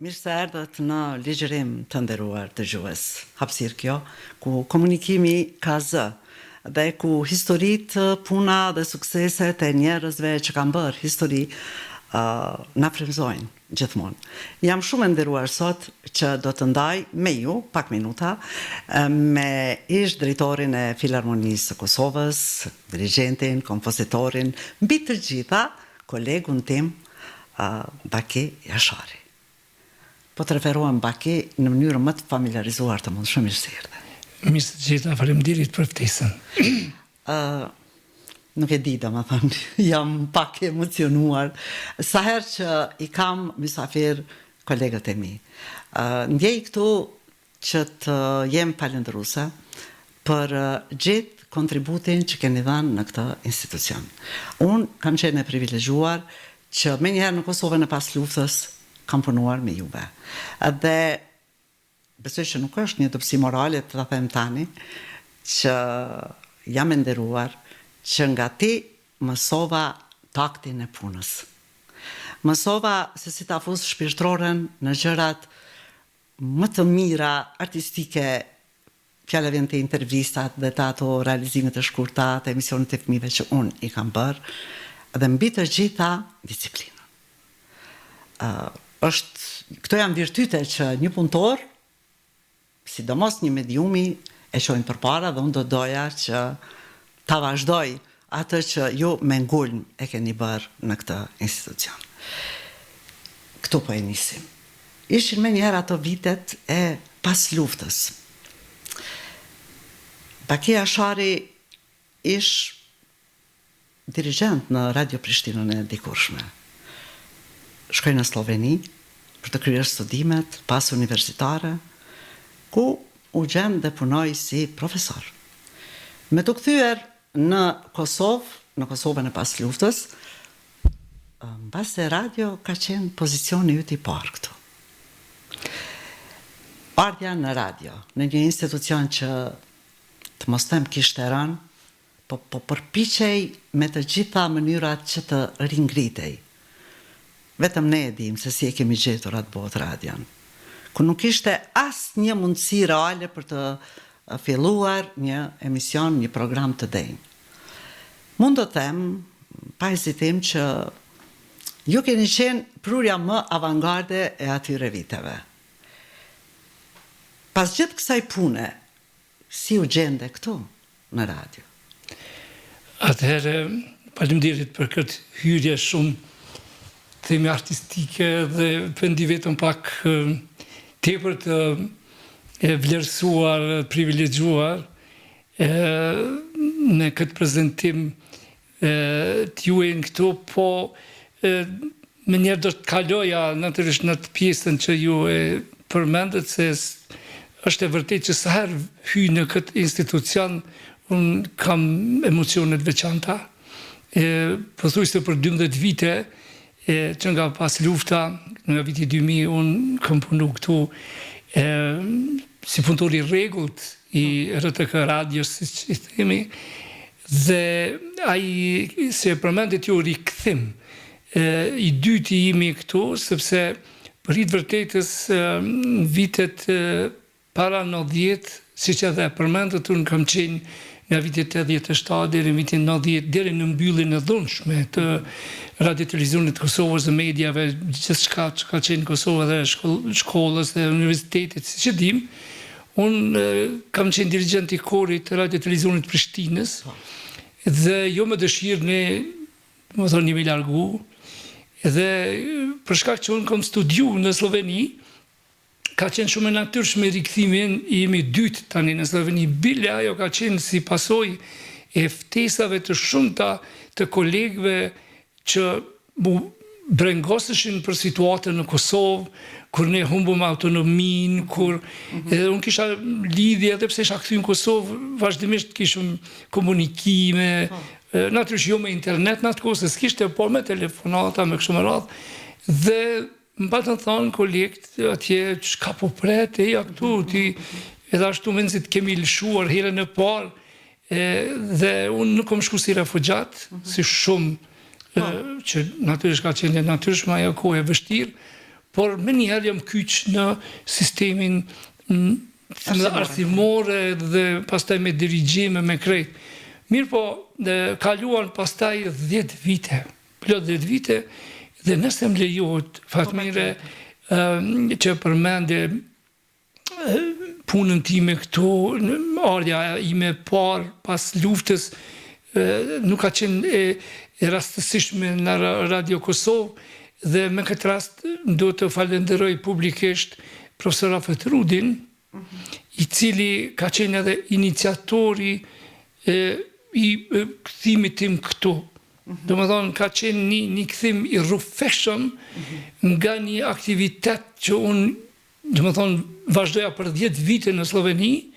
Mirë se erdhët në ligjërim të nderuar dëgjues. Hapësirë kjo, ku komunikimi ka zë dhe ku historitë, puna dhe sukseset e njerëzve që kanë bërë histori na frymëzojnë gjithmonë. Jam shumë e nderuar sot që do të ndaj me ju pak minuta me ish drejtorin e Filharmonisë së Kosovës, dirigjentin, kompozitorin, mbi të gjitha kolegun tim Baki Jashari. Po të referohem Baki në mënyrën më të familjarizuar të mundshme, mirë se erdhe. Mirë se të gjeta, faleminderit për ftesën. Ë nuk e di, domethënë, jam pak e emocionuar sa herë që i kam mysafir kolegët e mi. Ë ndjej këtu që të jem falënderuese për gjithë kontributin që keni dhënë në këtë institucion. Unë kam qenë e privilegjuar që menjëherë në Kosovën e pasluftës kam punuar me juve. Dhe besoj që nuk është një dobësi morale të ta them tani që jam e nderuar që nga ti mësova taktin e punës. Mësova se si ta fus shpirtëroren në gjërat më të mira artistike, fjala vjen te intervistat dhe te ato realizimet e shkurta të emisionit të fëmijëve që unë i kam bërë dhe mbi të gjitha disiplinën. Ë është këto janë virtyte që një punëtor sidomos një mediumi e çojnë përpara dhe unë do doja që ta vazhdoj atë që ju me ngulm e keni bërë në këtë institucion. Këtu po e nisim. Ishin menjëherë ato vitet e pasluftës. Baki Jashari ish dirigjent në Radio Prishtinën e dikurshme. Shkoi në Slloveni për të kryer studimet pasuniversitare, ku u gjend dhe punoi si profesor. Me t'u kthyer në Kosovë, në Kosovën e pasluftës, mbase radio ka qenë pozicioni yt i parë këtu. Ardhja në radio, në një institucion që të mos them kishte rënë, po po përpiqej me të gjitha mënyrat që të ringritej. Vetëm ne e dimë se si e kemi gjetur atë botë radion, ku nuk kishte asnjë mundësi reale për të filluar një emision, një program të denjë. Mund të them pa hezitim që ju keni qenë prurja më avangarde e atyre viteve. Pas gjithë kësaj pune, si u gjende këtu në radio? Atëherë, faleminderit për këtë hyrje shumë themi artistike dhe po ndi veten pak tepër të e vlerësuar, privilegjuar e, në këtë prezentim të juajin këtu, po menjëherë do të kaloja natyrisht në atë pjesën që ju e përmendët se është e vërtetë që sa herë hyj në këtë institucion unë kam emocione të veçanta. E pothuajse për 12 vite e, që nga pas lufta, nga viti 2000 unë kam punu këtu e, si punëtor i rregullt i RTK Radios, siç i themi, Dhe ai, si e përmendët ju, rikthim i dyti imi këtu, sepse për hir të vërtetës në vitet para 90, siç edhe e përmendët, unë kam qenë nga viti 87 deri në vitin 90, deri në mbylljen e dhunshme të Radio Televizionit të Kosovës dhe mediave, gjithçka që ka qenë në Kosovë dhe shkollës dhe universitetit, siç e dimë, Unë kam qenë dirigjent i korit të Radio Televizionit të Prishtinës po. dhe jo me dëshirë ne, domethonë, jemi largu dhe për shkak që unë kam studiu në Slloveni, ka qenë shumë e natyrshme rikthimi im i dytë tani në Slloveni. Bile ajo ka qenë si pasojë e ftesave të shumta të kolegëve që u brengoseshin për situatën në Kosovë, kur ne humbëm autonominë, kur mhm. edhe unë kisha lidhje edhe pse isha kthy në Kosovë, vazhdimisht kishim komunikime, po. natyrisht jo me internet në atë kohë se s'kishte, por me telefonata, me kështu me radhë, dhe më patën thonë kolegët atje, çka po pret, eja këtu, ti, edhe ashtu mezi të kemi lëshuar herën e parë, e, dhe unë nuk kom shku si refugjat, mm -hmm. si shumë, po. që natyrisht ka qenë e natyrshme ajo kohë e vështirë, Por menjëherë jam kyç në sistemin arsimore dhe pastaj me dirigjim e me krejt. Mirëpo, kaluan pastaj 10 vite, plot 10 vite, dhe nëse më lejohet, Fatmire, që përmende punën time këtu, ardhja ime e parë pas luftës, nuk ka qenë e, e rastësishme në Radio Kosovë, dhe me këtë rast do të falenderoj publikisht profesor Rafet Rudin, i cili ka qenë edhe iniciatori e, i kthimit tim këtu. Mhm. Domethonë, ka qenë një, një kthim i rrufeshëm mhm. nga një aktivitet që unë Domethonë, vazhdoja për 10 vite në Slloveni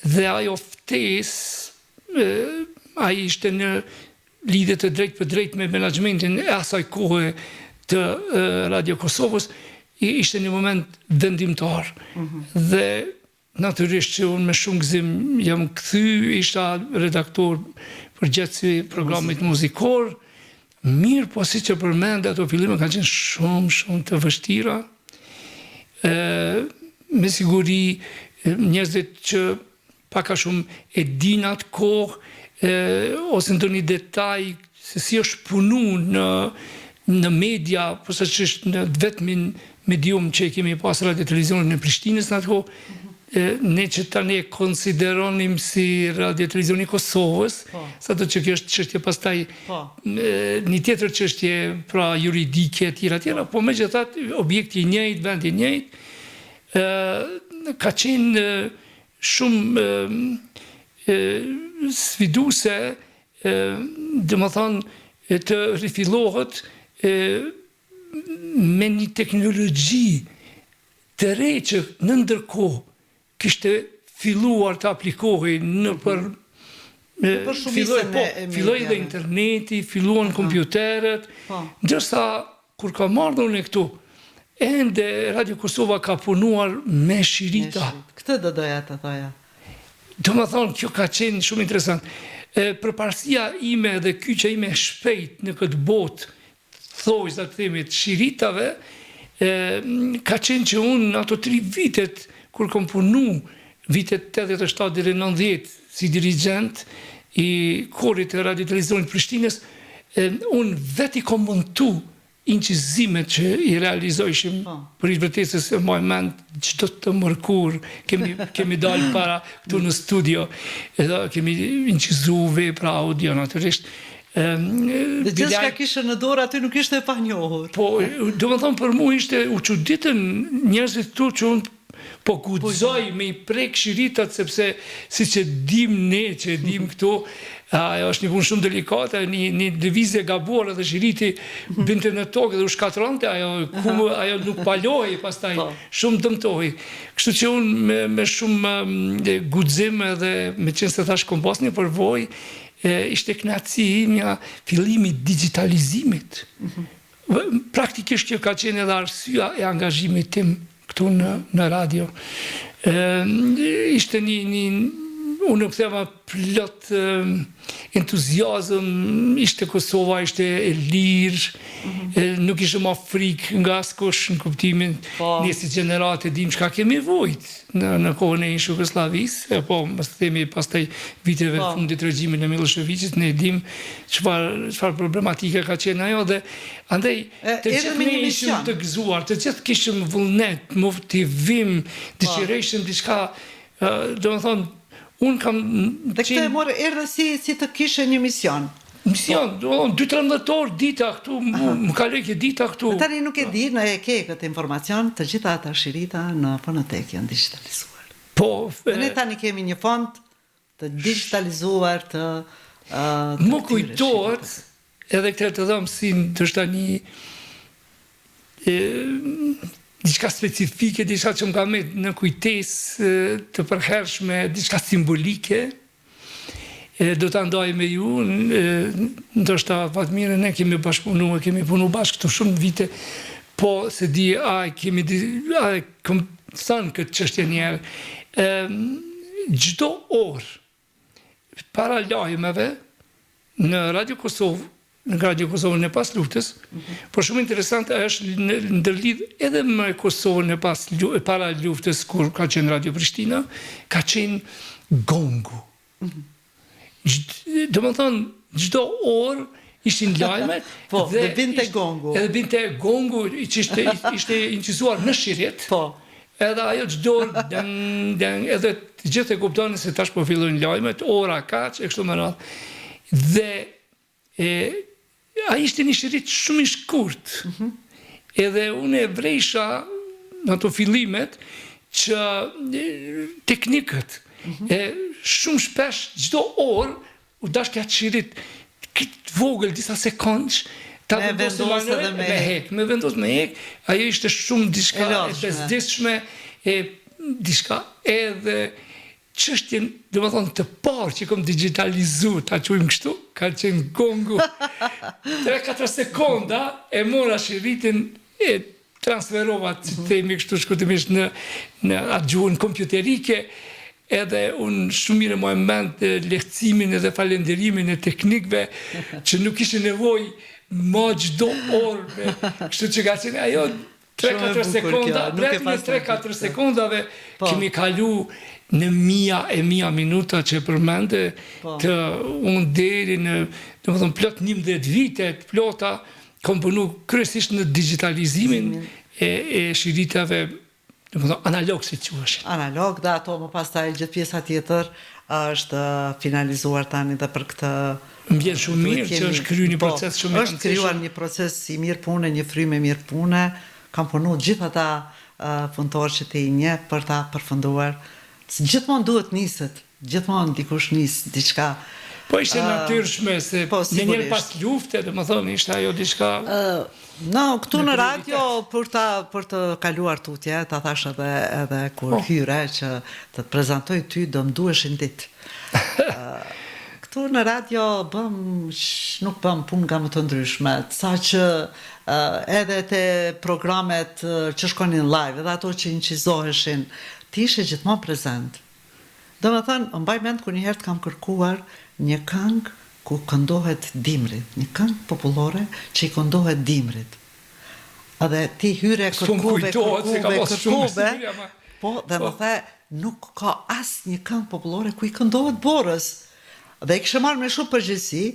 dhe ajo ftesë, ai ishte në lidhje të drejtpërdrejtë me menaxhmentin e asaj kohe të Radio Kosovës, ishte një moment vendimtar. Mm -hmm. Dhe natyrisht që unë me shumë gëzim jam kthy, isha redaktor përgjegjës i programit muzikor, Mirëpo siç e përmende ato fillime kanë qenë shumë shumë të vështira. Ë me siguri njerëzit që pak a shumë e dinë atë kohë e, ose ndonjë detaj se si është punu në në media, posaçërisht në të vetmin medium që e kemi pas radio televizionin e Prishtinës në atë kohë, ne që tani e konsideronim si radio televizioni i Kosovës, po. sado që kjo është çështje pastaj po. një tjetër çështje pra juridike etj etj, po, po megjithatë objekti i njëjtë, vendi i njëjtë, ë ka qenë shumë sfiduese, domethonë të rifillohet me një teknologji të re që në ndërkohë kishte filluar të aplikohej nëpër Për shumicën po, e filloi dhe interneti, filluan kompjuterët, po. ndërsa kur kam ardhur unë këtu, ende Radio Kosova ka punuar me shirita. Këtë do doja të thoja. Domethonë, kjo ka qenë shumë interesant. E, përparësia ime dhe kyçja ime e shpejt në këtë botë thonjëza të themi të shiritave, e, ka qenë që unë në ato tri vitet kur kom punu, vitet 87 deri 90 si dirigjent i korit të Radio Televizionit Prishtinës, e, unë vetë i kom montu incizimet që i realizojshim po. Për hir të vërtetës e maj mend çdo të mërkur kemi kemi dalë para këtu në studio edhe kemi incizu vepra audio natyrisht Dhe gjithçka kishe në dorë aty nuk ishte e panjohur. Po, domethonë për mu ishte, u çuditën njerëzit këtu që unë po guxoj me i prek shiritat sepse siç e dim ne që e dim këtu, ajo është një punë shumë delikate, një, një lëvizje e gabuar edhe shiriti binte në tokë dhe u shkatërronte, ajo, ku, ajo nuk palohej pastaj, po. shumë dëmtohej. Kështu që unë me, me shumë guxim edhe meqenëse thash kom pas një përvojë, E, ishte kënaqësi imja fillimi i digjitalizimit. Mm -hmm. Praktikisht kjo ka qenë edhe arsyeja e angazhimit tim këtu në në radio. E, ishte një një unë u ktheva plot entuziazëm, ishte Kosova, ishte e lirë, mm -hmm. nuk ishte ma frikë nga askush në kuptimin, po. ne si gjeneratë e dim çka kemi vujt. Në në kohën e ish Jugosllavisë, apo mos të themi pastaj viteve të po. fundit regjimin e Millosheviqit, ne dim çfarë çfarë problematike ka qenë ajo dhe andaj të gjithë ne ishim të gëzuar, të gjithë kishim vullnet, motivim, po. dëshirojshim diçka, domethonë unë kam Dhe këtë e more erdhe si si të kishe një mision. Mision, po. domethonë 2-13 orë dita këtu, më kalojke dita këtu. Dhe tani nuk e di, në e ke këtë informacion, të gjitha ata shirita në fonotekë janë digjitalizuar. Po, dhe ne tani kemi një fond të digjitalizuar të të Më kujtohet, edhe këtë të them si ndoshta një e, diçka specifike, diçka që më ka met në kujtesë të përhershme, diçka simbolike, E, do ta ndaj me ju, ndoshta Fatmire ne kemi bashkëpunu, kemi punu bashkë këtu shumë vite, po s'e di a e kemi a e kom thënë këtë çështje një herë. Çdo orë para lajmeve në Radio Kosovë. në Radio Kosovën e pas luftës, mm -hmm. por shumë interesant është ndërlidh edhe me Kosovën e pas e para luftës kur ka qenë Radio Prishtina, ka qenë gongu. Mm -hmm. Domethënë, çdo orë ishin lajmet po, dhe, dhe binte gongu. Edhe binte gongu që ishte ishte incizuar në shirit. Po. Edhe ajo çdo orë deng deng edhe të gjithë e kuptonin se tash po fillojnë lajmet, ora kaq e kështu me radhë. Dhe e ai ishte një shirit shumë i shkurt. Mm -hmm. Edhe unë e vrejsha në ato fillimet që teknikët mm -hmm. e shumë shpesh çdo orë u dashke atë shirit të vogël disa sekondësh ta vendosim me, me, me hek, me vendos me hek, ajo ishte shumë diçka e bezdisshme, e diçka edhe çështjen, domethënë të parë që kom digjitalizu, ta quajmë kështu, ka qenë gongu. 3-4 sekonda e mora shiritin e transferova, si të themi kështu shkurtimisht në në atë gjuhën kompjuterike, edhe unë shumë mirë e maj mend lehtësimin edhe falënderimin e teknikëve që nuk kishin nevojë ma çdo orë me, kështu që ka qenë ajo 3-4 sekonda, brenda 3-4 sekondave po. kemi kalu në mija e mija minuta që përmende po. të unë deri në, domethënë plot 11 vite të plota, kom punu kryesisht në digjitalizimin e, e shiritave, domethënë analog si quheshin. Analog dhe ato më pastaj gjithë pjesa tjetër është finalizuar tani dhe për këtë Më vjen shumë mirë që është kryer një po, proces shumë i rëndësishëm. Është krijuar një proces i mirë pune, një frymë e mirë pune. Kanë punu gjithë ata punëtorë që ti i njeh për ta përfunduar. Gjithmonë duhet niset, gjithmonë dikush nis diçka. Po ishte e natyrshme se po, menjëherë pas lufte, domethënë ishte ajo diçka. No, këtu në radio për ta për të kaluar tutje, ta thash edhe edhe kur po. hyre që të të prezantoj ty do më duheshin ditë. Këtu në radio bëm nuk bëm punë nga më të ndryshmet, saqë edhe te programet që shkonin live, edhe ato që incizoheshin, ti ishe gjithmonë prezent. Domethënë, mbaj mend kur një herë të kam kërkuar një këngë ku këndohet dimrit, një këngë popullore që i këndohet dimrit. Edhe ti hyre kërkove, kërkove, kërkove, po, dhe më the, nuk ka asnjë këngë popullore ku i këndohet borës. Dhe e kishe marrë me shumë përgjegjësi,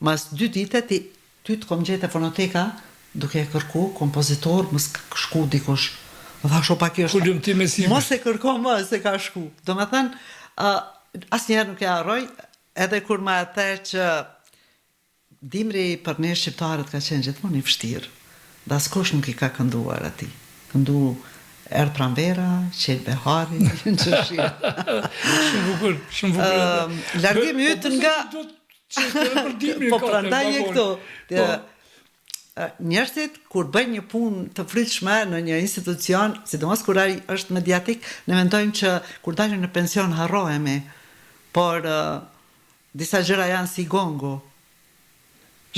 Mas dy dite ti ty të kom gjetë te fonoteka duke e kërku kompozitor mos ka shku dikush më thash o pa kjo është mos e kërko më se ka shku domethënë asnjëherë nuk e harroj edhe kur ma e the që dimri për ne shqiptarët ka qenë gjithmonë i vështirë dhe askush nuk i ka kënduar atij këndu erdh pranvera çel behari qershia shumë bukur shumë bukur largimi yt nga Po prandaj je këtu. Po. Njerëzit kur bëjnë një punë të frytshme në një institucion, sidomos kur ai është mediatik, ne mendojmë që kur dalim në pension harrohemi. Por disa gjëra janë si gongu.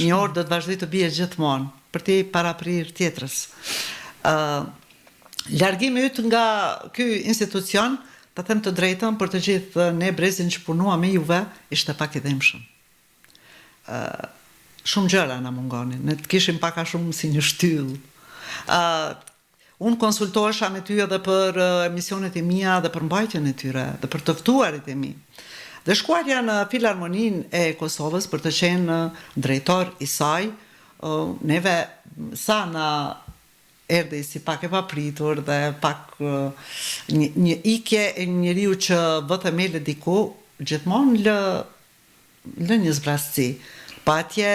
Një orë do të vazhdojë të bie gjithmonë, për t'i paraprirë tjetrës. Ë largimi yt nga ky institucion, ta them të drejtën, për të gjithë ne brezin që punuam me juve, ishte pak i dhimbshëm. Ë shumë gjëra na mungonin. Ne të kishim pak a shumë si një shtyllë. Ë Unë konsultohesha me ty edhe për emisionet e mia dhe për mbajtjen e tyre dhe për të ftuarit e mi. Dhe shkuarja në Filharmoninë e Kosovës për të qenë drejtor i saj, neve sa na erdhi si pak e papritur dhe pak një, një ikje e një njeriu që vë themelet diku, gjithmonë lë lë një zbrazësi. Po atje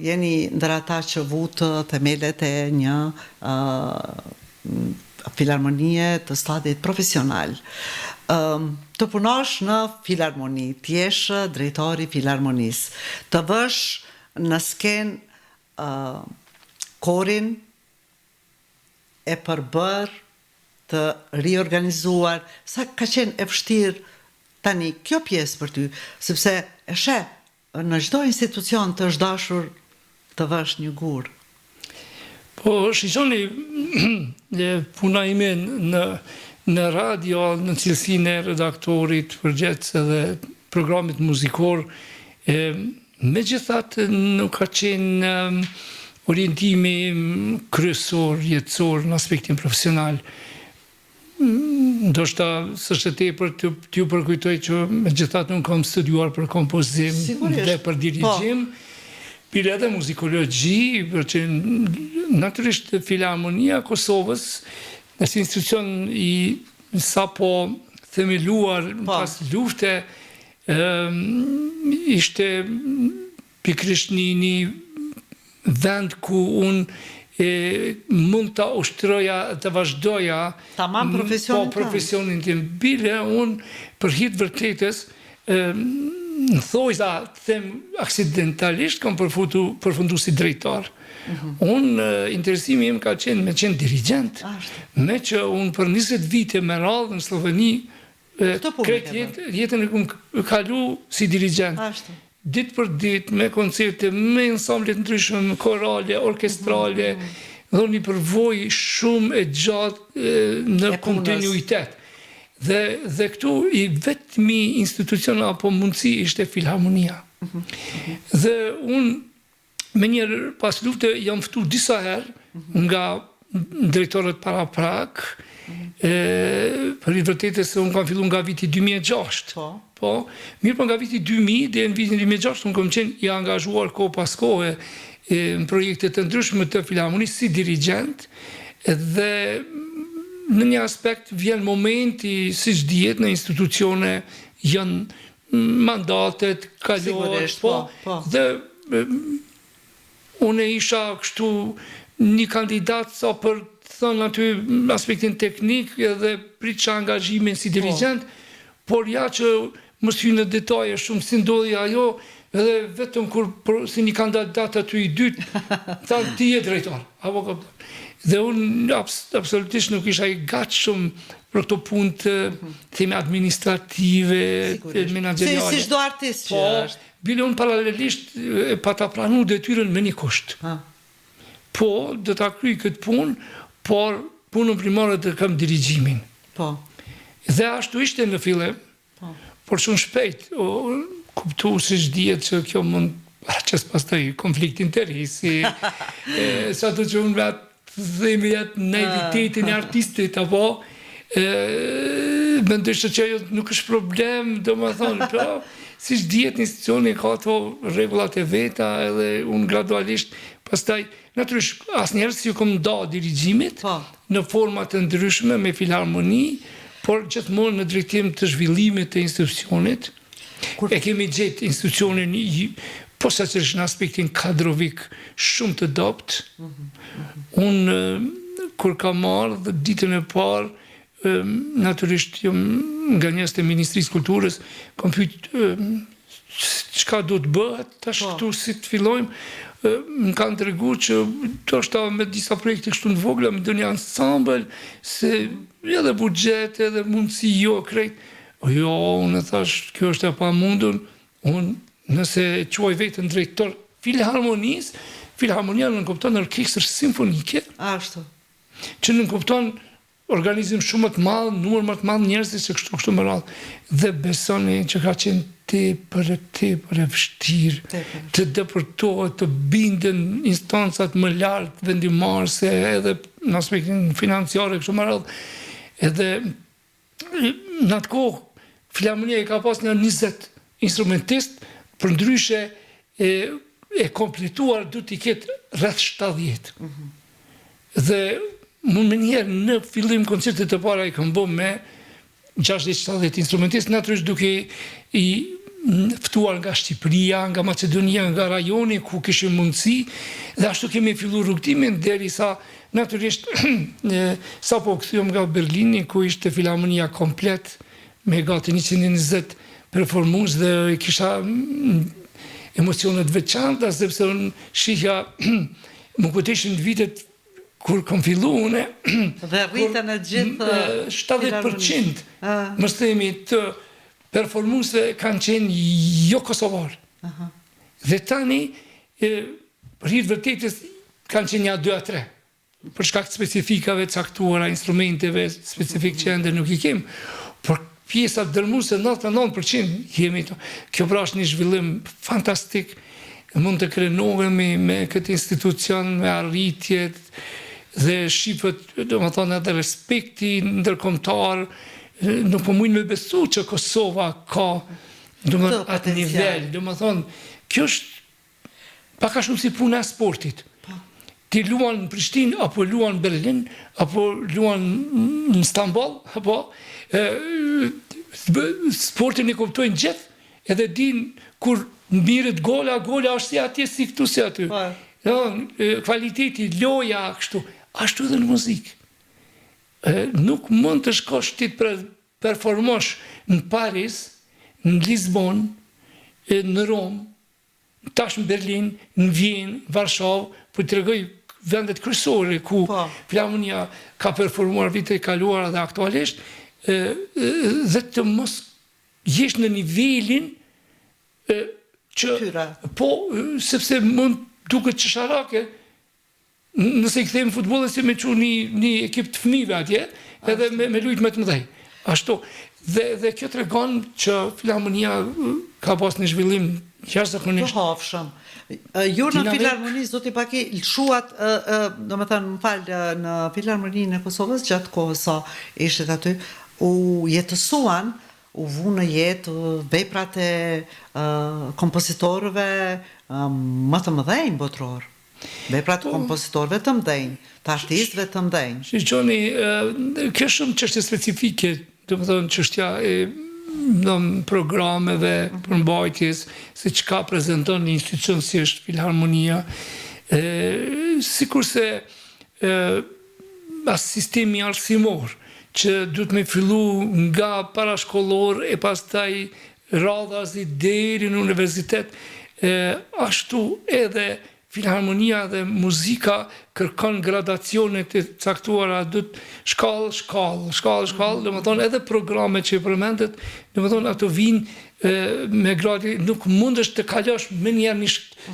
Jeni ndër ata që vutë themelet e një filarmonie të stadit profesional. Të punosh në filarmoni, të jesh drejtor i filarmonisë, të vësh në skenë korin e përbërë, të riorganizuar, sa ka qenë e vështirë tani kjo pjesë për ty, sepse e sheh Në çdo institucion të është dashur të vësh një gur. Po, shikoni, puna ime në në radio, në cilësinë e redaktorit përgjegjës edhe programit muzikor, e. Megjithatë nuk ka qenë orientimi im kryesor jetësor në aspektin profesional. Ndoshta s'është e tepërt t'ju përkujtoj që megjithatë unë kam studiuar për kompozim dhe për dirigjim, po. bile edhe muzikologji, për që natyrisht Filharmonia e Kosovës është institucion i sapo themeluar po. pas lufte, Ishte pikërisht një një vend ku unë e, mund ta ushtroja të vazhdoja Tamam po, profesionin po, profesionin tim. Bile unë për hir të vërtetës në thojza të them aksidentalisht kam përfundu, përfundu si drejtor. Mm -hmm. Unë interesimi im ka qenë me qenë dirigjent. Meqë unë për 20 vite me radhë në Slloveni Këtë punë Krejt jetë, jetën e kam kalu si dirigjent. Ashtu. Ditë për ditë, me koncerte, me ensamble të ndryshme, me korale, orkestrale, mm -hmm. dhe një përvojë shumë e gjatë në e kontinuitet. Dhe, dhe këtu i vetmi institucion apo mundësi ishte filharmonia. Mm -hmm. Dhe unë Menjëherë pas lufte jam ftu disa herë nga drejtorët paraprak, e, për hir të vërtetës se unë kam fillu nga viti 2006. Po. Po, mirëpo nga viti 2000 deri në vitin 2006 unë kam qenë i angazhuar kohë pas kohe e, në projekte të ndryshme të filharmonisë si dirigjent dhe në një aspekt vjen momenti siç dihet në institucione janë mandatet kalohet, po, po, po. Dhe unë isha kështu një kandidat sa për të thënë aty aspektin teknik edhe pritsha angazhimin si po. dirigjent, por ja që mos hy në detaje shumë si ndodhi ajo, edhe vetëm kur për, si një kandidat aty i dytë, thanë ti je drejtor, apo kupton. Dhe unë abs, absolutisht nuk isha i gatshëm për këto punë të themi administrative, të menaxheriale. Si si çdo artist që po, është. Bile unë paralelisht e pata pranu detyrën me një kusht. Ha. Po, do ta kryj këtë punë, por punën primare do kam dirigjimin. Po. Dhe ashtu ishte në fillim. Po. Por shumë shpejt u kuptu siç dihet që kjo mund paraqes pastaj konflikt interesi, e, sado që unë vetë themi atë naivitetin e artistit, apo, e, mendoj që ajo nuk është problem, domethënë, po, siç dihet institucioni ka ato rregullat e veta edhe unë gradualisht, pastaj, natyrisht, asnjëherë s'iu kom nda dirigjimit, po. në forma të ndryshme me filharmoni, por gjithmonë në drejtim të zhvillimit të institucionit. Kur... E kemi gjetë institucionin posaçërisht në aspektin kadrovik shumë të dobët. Mm -hmm. Unë kur kam ardhë ditën e parë, natyrisht jam nga njerëzit e Ministrisë Kulturës, kam pyet çka do të bëhet tash po. këtu si të fillojmë, më kanë tregu që ndoshta me disa projekte kështu të vogla, me ndonjë ansambël, se edhe buxhet, edhe mundësi jo krejt. O jo, unë thash, kjo është e pamundur, unë nëse e quaj veten drejtor filharmonisë, filharmonia nënkupton orkestër simfonike. Ashtu. Që nënkupton organizim shumë më të madh, numër më të madh njerëzish se kështu kështu me radhë. Dhe besoni që ka qenë tepër e tepër e vështirë të depërtohet, të binden instancat më lart vendimmarrëse edhe në aspektin financiar e kështu me radhë. Edhe në atë kohë Filharmonia i ka pas një 20 instrumentist, përndryshe e, e kompletuar du t'i ketë rreth 70. Mm -hmm. Dhe mu menjëherë në fillim koncertet e para i kam bo me 60-70 instrumentist, natyrisht duke i ftuar nga Shqipëria, nga Maqedonia, nga rajoni ku kishim mundësi dhe ashtu kemi fillu rrugëtimin derisa natyrisht sapo u kthyem nga Berlini ku ishte filharmonia komplet me gati 120 performues dhe kisha emocione të veçanta sepse unë shihja Më kujteshin vitet kur kam fillu une, Dhe rritën e gjithë 70% mos themi të performuesve kanë qenë jo kosovarë. Dhe tani e, për hir të vërtetës kanë qenë nja 2 a 3 për shkak të specifikave të caktuara, instrumenteve specifik që ende nuk i kem, por pjesa dërmuese 99% jemi to. Kjo pra është një zhvillim fantastik. mund të krenohemi me këtë institucion, me arritjet dhe shifet, domethënë edhe respekti ndërkombëtar, nuk po mujnë me besu që Kosova ka domethënë atë nivel, domethënë kjo është Pak a shumë si puna e sportit. Po. Ti luan në Prishtinë apo luan në Berlin apo luan në Stamboll, apo e, sportin e kuptojnë gjithë, edhe din kur merret gola, gola është si atje, si këtu, si aty. Po. Jo, kvaliteti, loja, kështu. Ashtu edhe në muzikë. E, nuk mund të shkosh ti të performosh në Paris, në Lisbonë, në Romë, tash në Berlin, në Vjenë, Varshavë, po i tregoj vendet kryesore ku po. Filharmonia ka performuar vitet e kaluara dhe aktualisht, e, dhe të mos jesh në nivelin e, që Tyra. po sepse mund duket qesharake Nëse i kthejmë futbollit si me çu një një ekip të fëmijëve atje, edhe me me lujt me të mëdhenj. Ashtu. Dhe dhe kjo tregon që Filharmonia ka pas një zhvillim jashtëzakonisht të hovshëm. Ju në Filharmoni zoti Baki lëshuat, domethënë më fal, në Filharmoninë e Kosovës gjatë kohës sa ishit aty, u jetësuan, u vunë në jetë veprat e kompozitorëve më të mëdhenj botërorë. Vepra të kompozitorëve të mëdhenj, të artistëve të mëdhenj. Shikoni, kjo është shumë çështje specifike, domethënë çështja e dom programeve, përmbajtjes, se çka prezenton një institucion si është Filharmonia, e, sikurse e, as sistemi arsimor, që duhet me fillu nga parashkollor e pastaj radhazi deri në universitet, e, ashtu edhe filharmonia dhe muzika kërkon gradacione të caktuara, duhet shkallë, shkallë, shkallë, shkallë, domethënë edhe programet që i përmendët, domethënë ato vijnë me gradi, nuk mundesh të kalosh menjëherë një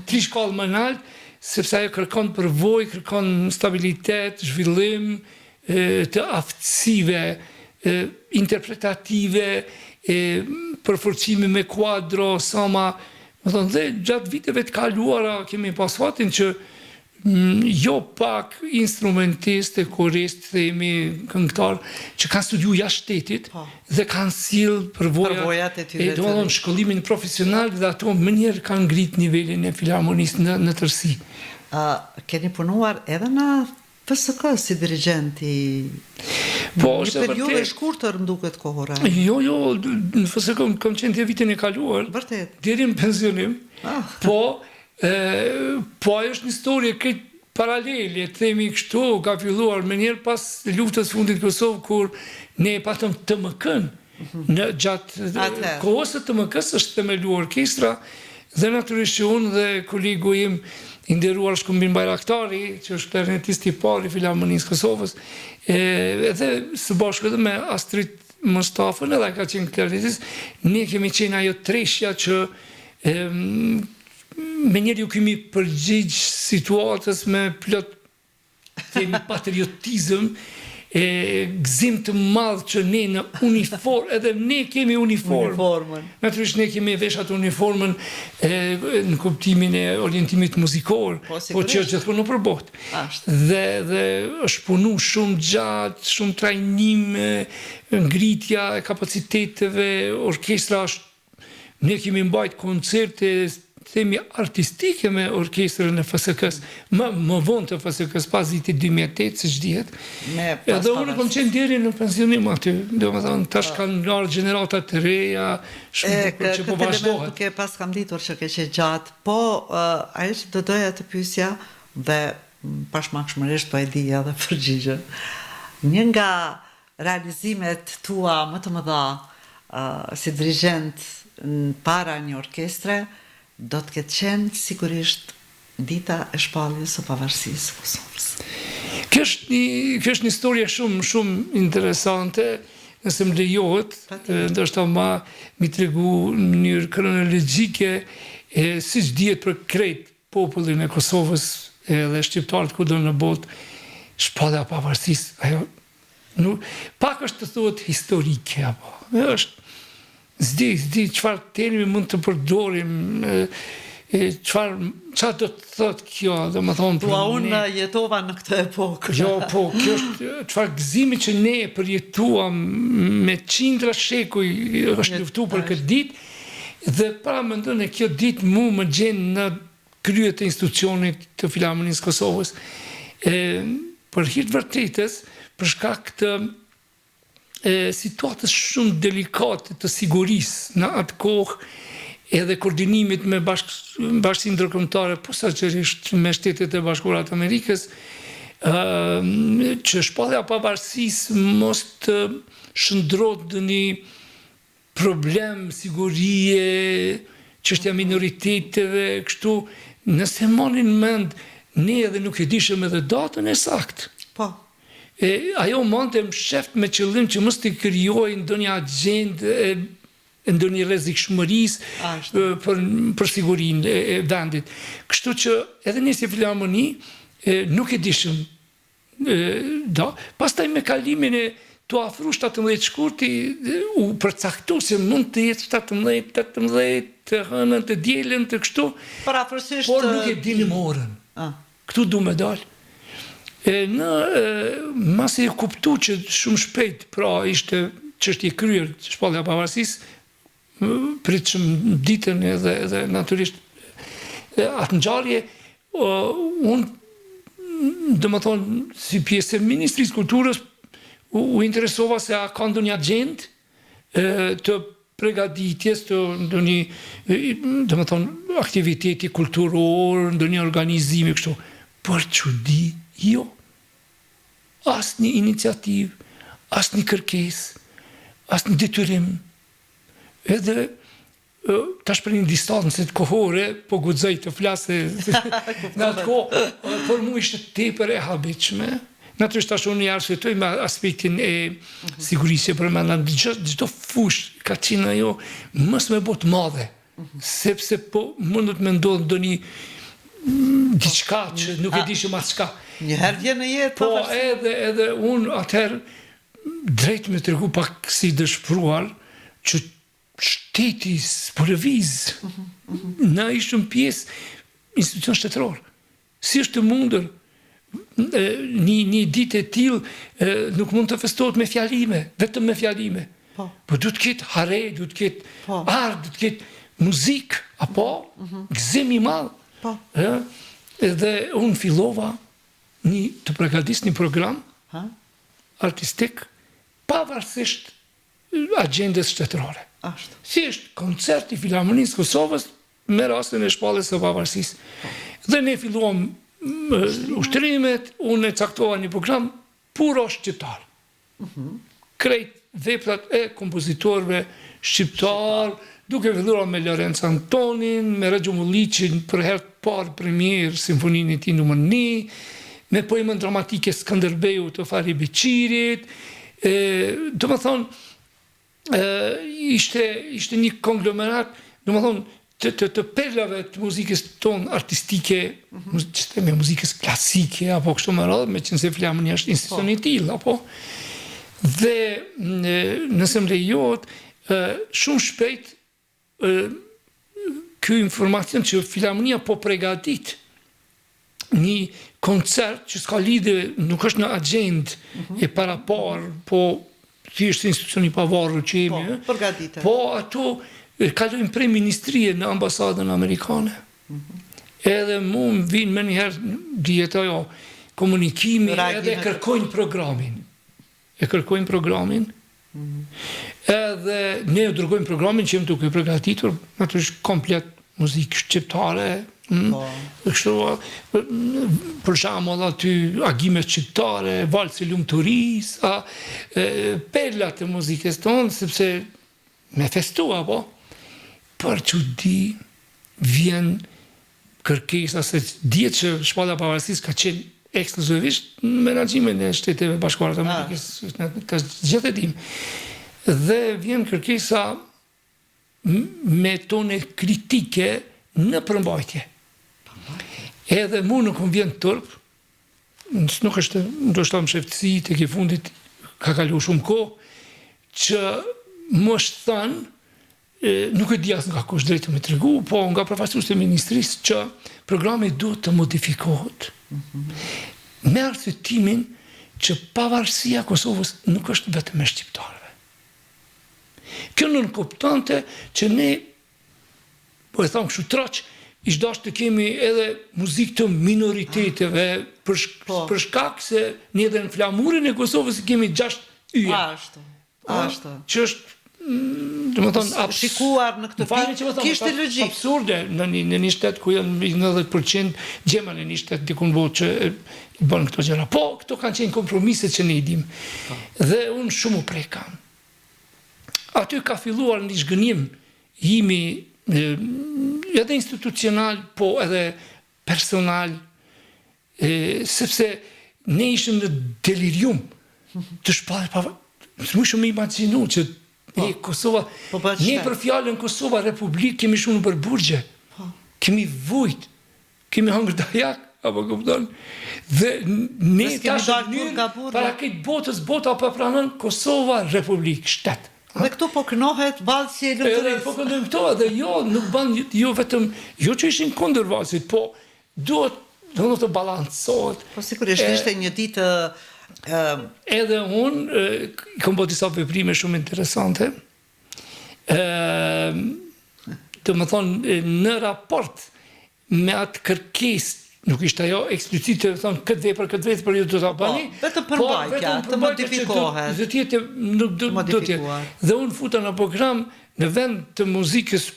tri shkallë më nalt, sepse ajo kërkon përvojë, kërkon stabilitet, zhvillim, të aftësive interpretative, e përforcimi me kuadro, sa ma, domethënë, dhe gjatë viteve të kaluara kemi pas fatin që jo pak instrumentistë, koristë, themi, këngëtarë, që kanë studiu jashtë shtetit po. dhe kanë sjellë përvojat e tyre. E domethënë shkollimin profesional dhe ato menjëherë kanë ngrit nivelin e filharmonisë në, në tërësi. Uh, keni punuar edhe në FSK si dirigjent i Po, një periudhë e shkurtër më duket kohore. Jo, jo, në FSK kam qenë deri vitin e kaluar. Vërtet. Deri në pensionim. Ah. Po, e, po ajo është një histori krejt paralele, të themi kështu, ka filluar menjëherë pas luftës fundit në Kosovë kur ne patëm TMK-n. Në gjatë kohës së TMK-së është themeluar orkestra dhe natyrisht që unë dhe kolegu im i nderuar Shkumbin Bajraktari, që është klarinetist i parë i Filharmonisë Kosovës, e, edhe së bashku edhe me Astrit Mustafën, edhe ai ka qenë klarinetist, ne kemi qenë ajo treshja që e, menjëherë iu kemi përgjigj situatës me plot Themi patriotizëm e gëzim të madh që ne në uniformë, edhe ne kemi uniformë. Uniformën. Natyrisht ne kemi vesh atë uniformën e, në kuptimin e orientimit muzikor, po, po që është gjithmonë nëpër botë. Dhe, dhe është punu shumë gjatë, shumë trajnime, ngritja e kapaciteteve, orkestra është Ne kemi mbajt koncerte themi artistike me orkestrën e FSK-s, më, më vonë të FSK-s, pas vitit 2008, siç dihet. Edhe unë kom qenë deri në pensionim aty, domethënë, tash po. kanë ardhë gjenerata të reja, shumë e, bukur që po vazhdohet. Duke pas kam ditur që ke qenë gjatë, po uh, ajo që do doja të pyesja dhe pashmangshmërisht po e di edhe përgjigjen. Një nga Realizimet tua më të mëdha si dirigjent para një orkestre do të ketë qenë sigurisht dita e shpalljes së pavarësisë së Kosovës. Kjo është një, kjo është një histori shumë shumë interesante, nëse më lejohet, ndoshta ma mi tregu në mënyrë kronologjike, e siç dihet për krejt popullin e Kosovës edhe shqiptarët kudo në botë, shpallja e pavarësisë, ajo nuk pak është të thuhet historike apo është s'di, s'di çfarë termi mund të përdorim e, E çfarë çfarë do të thotë kjo, domethënë për Thua unë jetova në këtë epokë. Jo, po, kjo është çfarë gëzimi që ne e përjetuam me qindra shekuj është luftu për këtë ditë dhe paramendone kjo ditë mu më gjen në krye të institucionit të Filharmonisë së Kosovës. E për hir të vërtetës, për shkak të e situatës shumë delikate të sigurisë në atë kohë edhe koordinimit me bashk, bashkësinë ndërkombëtare, posaçërisht me Shtetet e Bashkuara të Amerikës, ë që shpallja e pavarësisë mos të shndërrohet në një problem sigurie, çështja e minoriteteve, kështu, nëse mani në mend, ne edhe nuk e dishëm edhe datën e saktë. Po. E, ajo mbante msheft me qëllim që mos të krijohej ndonjë agjendë e, e ndonjë rrezikshmërisë për, për sigurinë e, e vendit. Kështu që edhe ne si filharmoni e, nuk e dishëm Da, pastaj me kalimin e tu afru 17 shkurti u përcaktu se mund të jetë 17, 18, të hënën, të dielën, të kështu. Përafërsisht Por nuk e dinim orën. Ah. Këtu du me dal. E në e, masi e kuptu që shumë shpejt, pra ishte çështje e kryer shpallja e pavarësisë, pritshëm ditën edhe edhe natyrisht atë ngjarje unë domethënë si pjesë e Ministrisë Kulturës u, u interesova se a ka ndonjë agjendë të pregaditjes të ndonjë domethënë aktiviteti kulturor, ndonjë organizimi kështu. Për çudi, jo. Asnjë iniciativë, asnjë kërkesë, asnjë detyrim, Edhe tash për një distancë kohore, po guxoj të flas se në atë kohë, për mu ishte tepër e habitshme. Natyrisht tash unë i arsyetoj me aspektin e mhm. sigurisë që përmenda në çdo fushë ka qenë ajo mos me bo të madhe, mhm. sepse po mundet me ndodhë ndonjë mm, diçka që nuk e dishim as çka. Një herë vjen në jetë. Po edhe edhe unë atëherë drejt me tregu pak si dëshpëruar që shteti s'po lëviz. Na ishëm pjesë institucion shtetëror. Si është e mundur një një ditë e tillë nuk mund të festohet me fjalime, vetëm me fjalime. Po, po duhet të ketë hare, duhet të ketë po. art, duhet të ketë muzikë, apo mm -hmm. gëzim i madh. Po. Ë, edhe unë fillova një të përgatis një program. Ha? artistik pavarësisht agjendës shtetërore. Ashtu. Thjesht koncert i Filharmonisë Kosovës me rastin e shpalljes së pavarësisë. Dhe ne filluam ushtrimet, unë e caktova një program puro shqiptar. Mm -hmm. Krejt veprat e kompozitorëve shqiptar, duke filluar me Lorenc Antonin, me Rexho Mulliqin për herë të parë premierë simfoninë e tij numër 1, me poemën dramatike Skënderbeu të Fahri Beqirit, e, domethënë, e, ishte, ishte një konglomerat, domethënë, të të të perlave të muzikës tonë artistike, mm -hmm. që themi muzikës klasike apo kështu me radhë, meqenëse Filharmonia është institucion po. i tillë, apo dhe nëse më lejohet, shumë shpejt ky informacion që Filharmonia po pregatit një koncert që s'ka lidhje, nuk është në agjendë mm -hmm. e paraparë, po thjesht institucion i pavarur që jemi, po, përgatitet. Po ato kalojnë prej ministrie në ambasadën amerikane. Mm -hmm. Edhe mu më vjen menjëherë dihet ajo komunikimi edhe kërkojnë programin. E kërkojnë programin, edhe ne u dërgojmë programin që jemi duke përgatitur, natyrisht komplet muzikë shqiptare, mm, po. kështu, për shembull aty agimet shqiptare, valsi i lumturisë, a, e, perlat e muzikës tonë, sepse me festu, apo, për çudi vjen kërkesa se dihet që shpallja e pavarësisë ka qenë ekskluzivisht në menaxhimin e Shteteve Bashkuara të Amerikës, të gjithë e dimë. Dhe vjen kërkesa me tone kritike në përmbajtje. Edhe mu nuk më vjen turp, nuk është ndoshta msheftësi tek i fundit ka kalu shumë kohë, që më është thënë. nuk e di as nga kush drejt me tregu, po nga përfaqësuesit e ministrisë që programi duhet të modifikohet. Me arsyetimin që pavarësia e Kosovës nuk është vetëm e shqiptarëve. Kjo nënkuptonte që ne po e tham kështu troç, ish dashtë të kemi edhe muzikë të minoriteteve për, shk po. për shkak se ne edhe në flamurin e Kosovës kemi 6 yje. Ashtu. Ashtu. Që është mm, domethënë abs shikuar në këtë pikë kishte logjikë. Absurde në një në një shtet ku janë mbi 90% gjema në një shtet diku në botë që i bën këto gjëra. Po, këto kanë qenë kompromise që ne i dimë. Po. Dhe unë shumë u preka. Aty ka filluar një zhgënjim imi edhe institucional, po edhe personal, e, sepse ne ishim në delirium të shpalljes pa s'mujshim me imagjinu që po, e Kosova, po, ne për fjalën Kosova Republikë kemi shku nëpër burgje, po. kemi vujt, Kemi hangër dajak, apo kupton? Dhe ne tash në para krejt botës, bota po pranon Kosova Republikë, shtet. Dhe këtu po kënohet valsi i lumturisë. Edhe po këndojmë këto, edhe jo, nuk ban, jo vetëm, jo që ishin kundër valsit, po duhet do të balancohet. Po sigurisht ishte një ditë ë Edhe unë kam bërë disa veprime shumë interesante. Ë domethënë në raport me atë kërkesë nuk ishte ajo eksplicite, do të thonë këtë vepër, këtë vepër ju do ta po, bëni. Po, vetëm përmbajtja, të modifikohet. Do të jetë nuk do do të jetë. Dhe unë futa në program në vend të muzikës,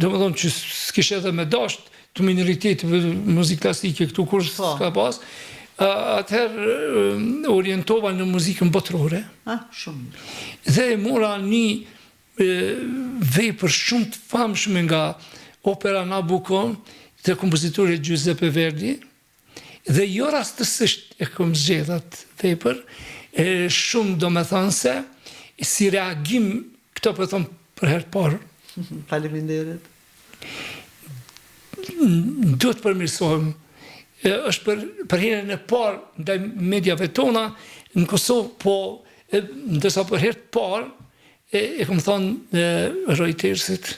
domethënë që s'kishe edhe me dasht të minoriteteve muzikë klasike këtu kur po. s'ka pas, atëherë orientova në muzikën botërore. Ah, shumë mirë. Dhe e mora një vepër shumë të famshme nga opera Nabucco të kompozitorit Giuseppe Verdi dhe jo rastësisht e kom zgjedh atë vepër, e shumë domethënëse si reagim, këto po e them për herë të parë. Faleminderit. Duhet të përmirësohem. Është për për herën e parë ndaj mediave tona në Kosovë, po e, ndërsa për herë të parë e, e kom thonë Reutersit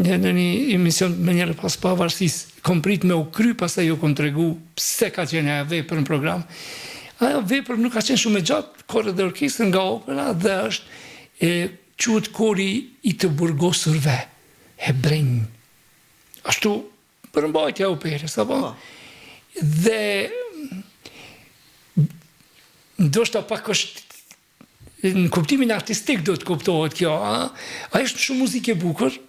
në, në një emision menjëherë pas pavarësisë, kom prit me u kry, pastaj ju kom tregu pse ka qenë ajo vepër në program. Ajo vepër nuk ka qenë shumë e gjatë, kor dhe orkestër nga opera dhe është e quhet kori i të burgosurve hebrenj. Ashtu përmbajtja e operës, apo? Po. Dhe ndoshta pak është në kuptimin artistik do të kuptohet kjo, a? Ajo është shumë muzikë e bukur.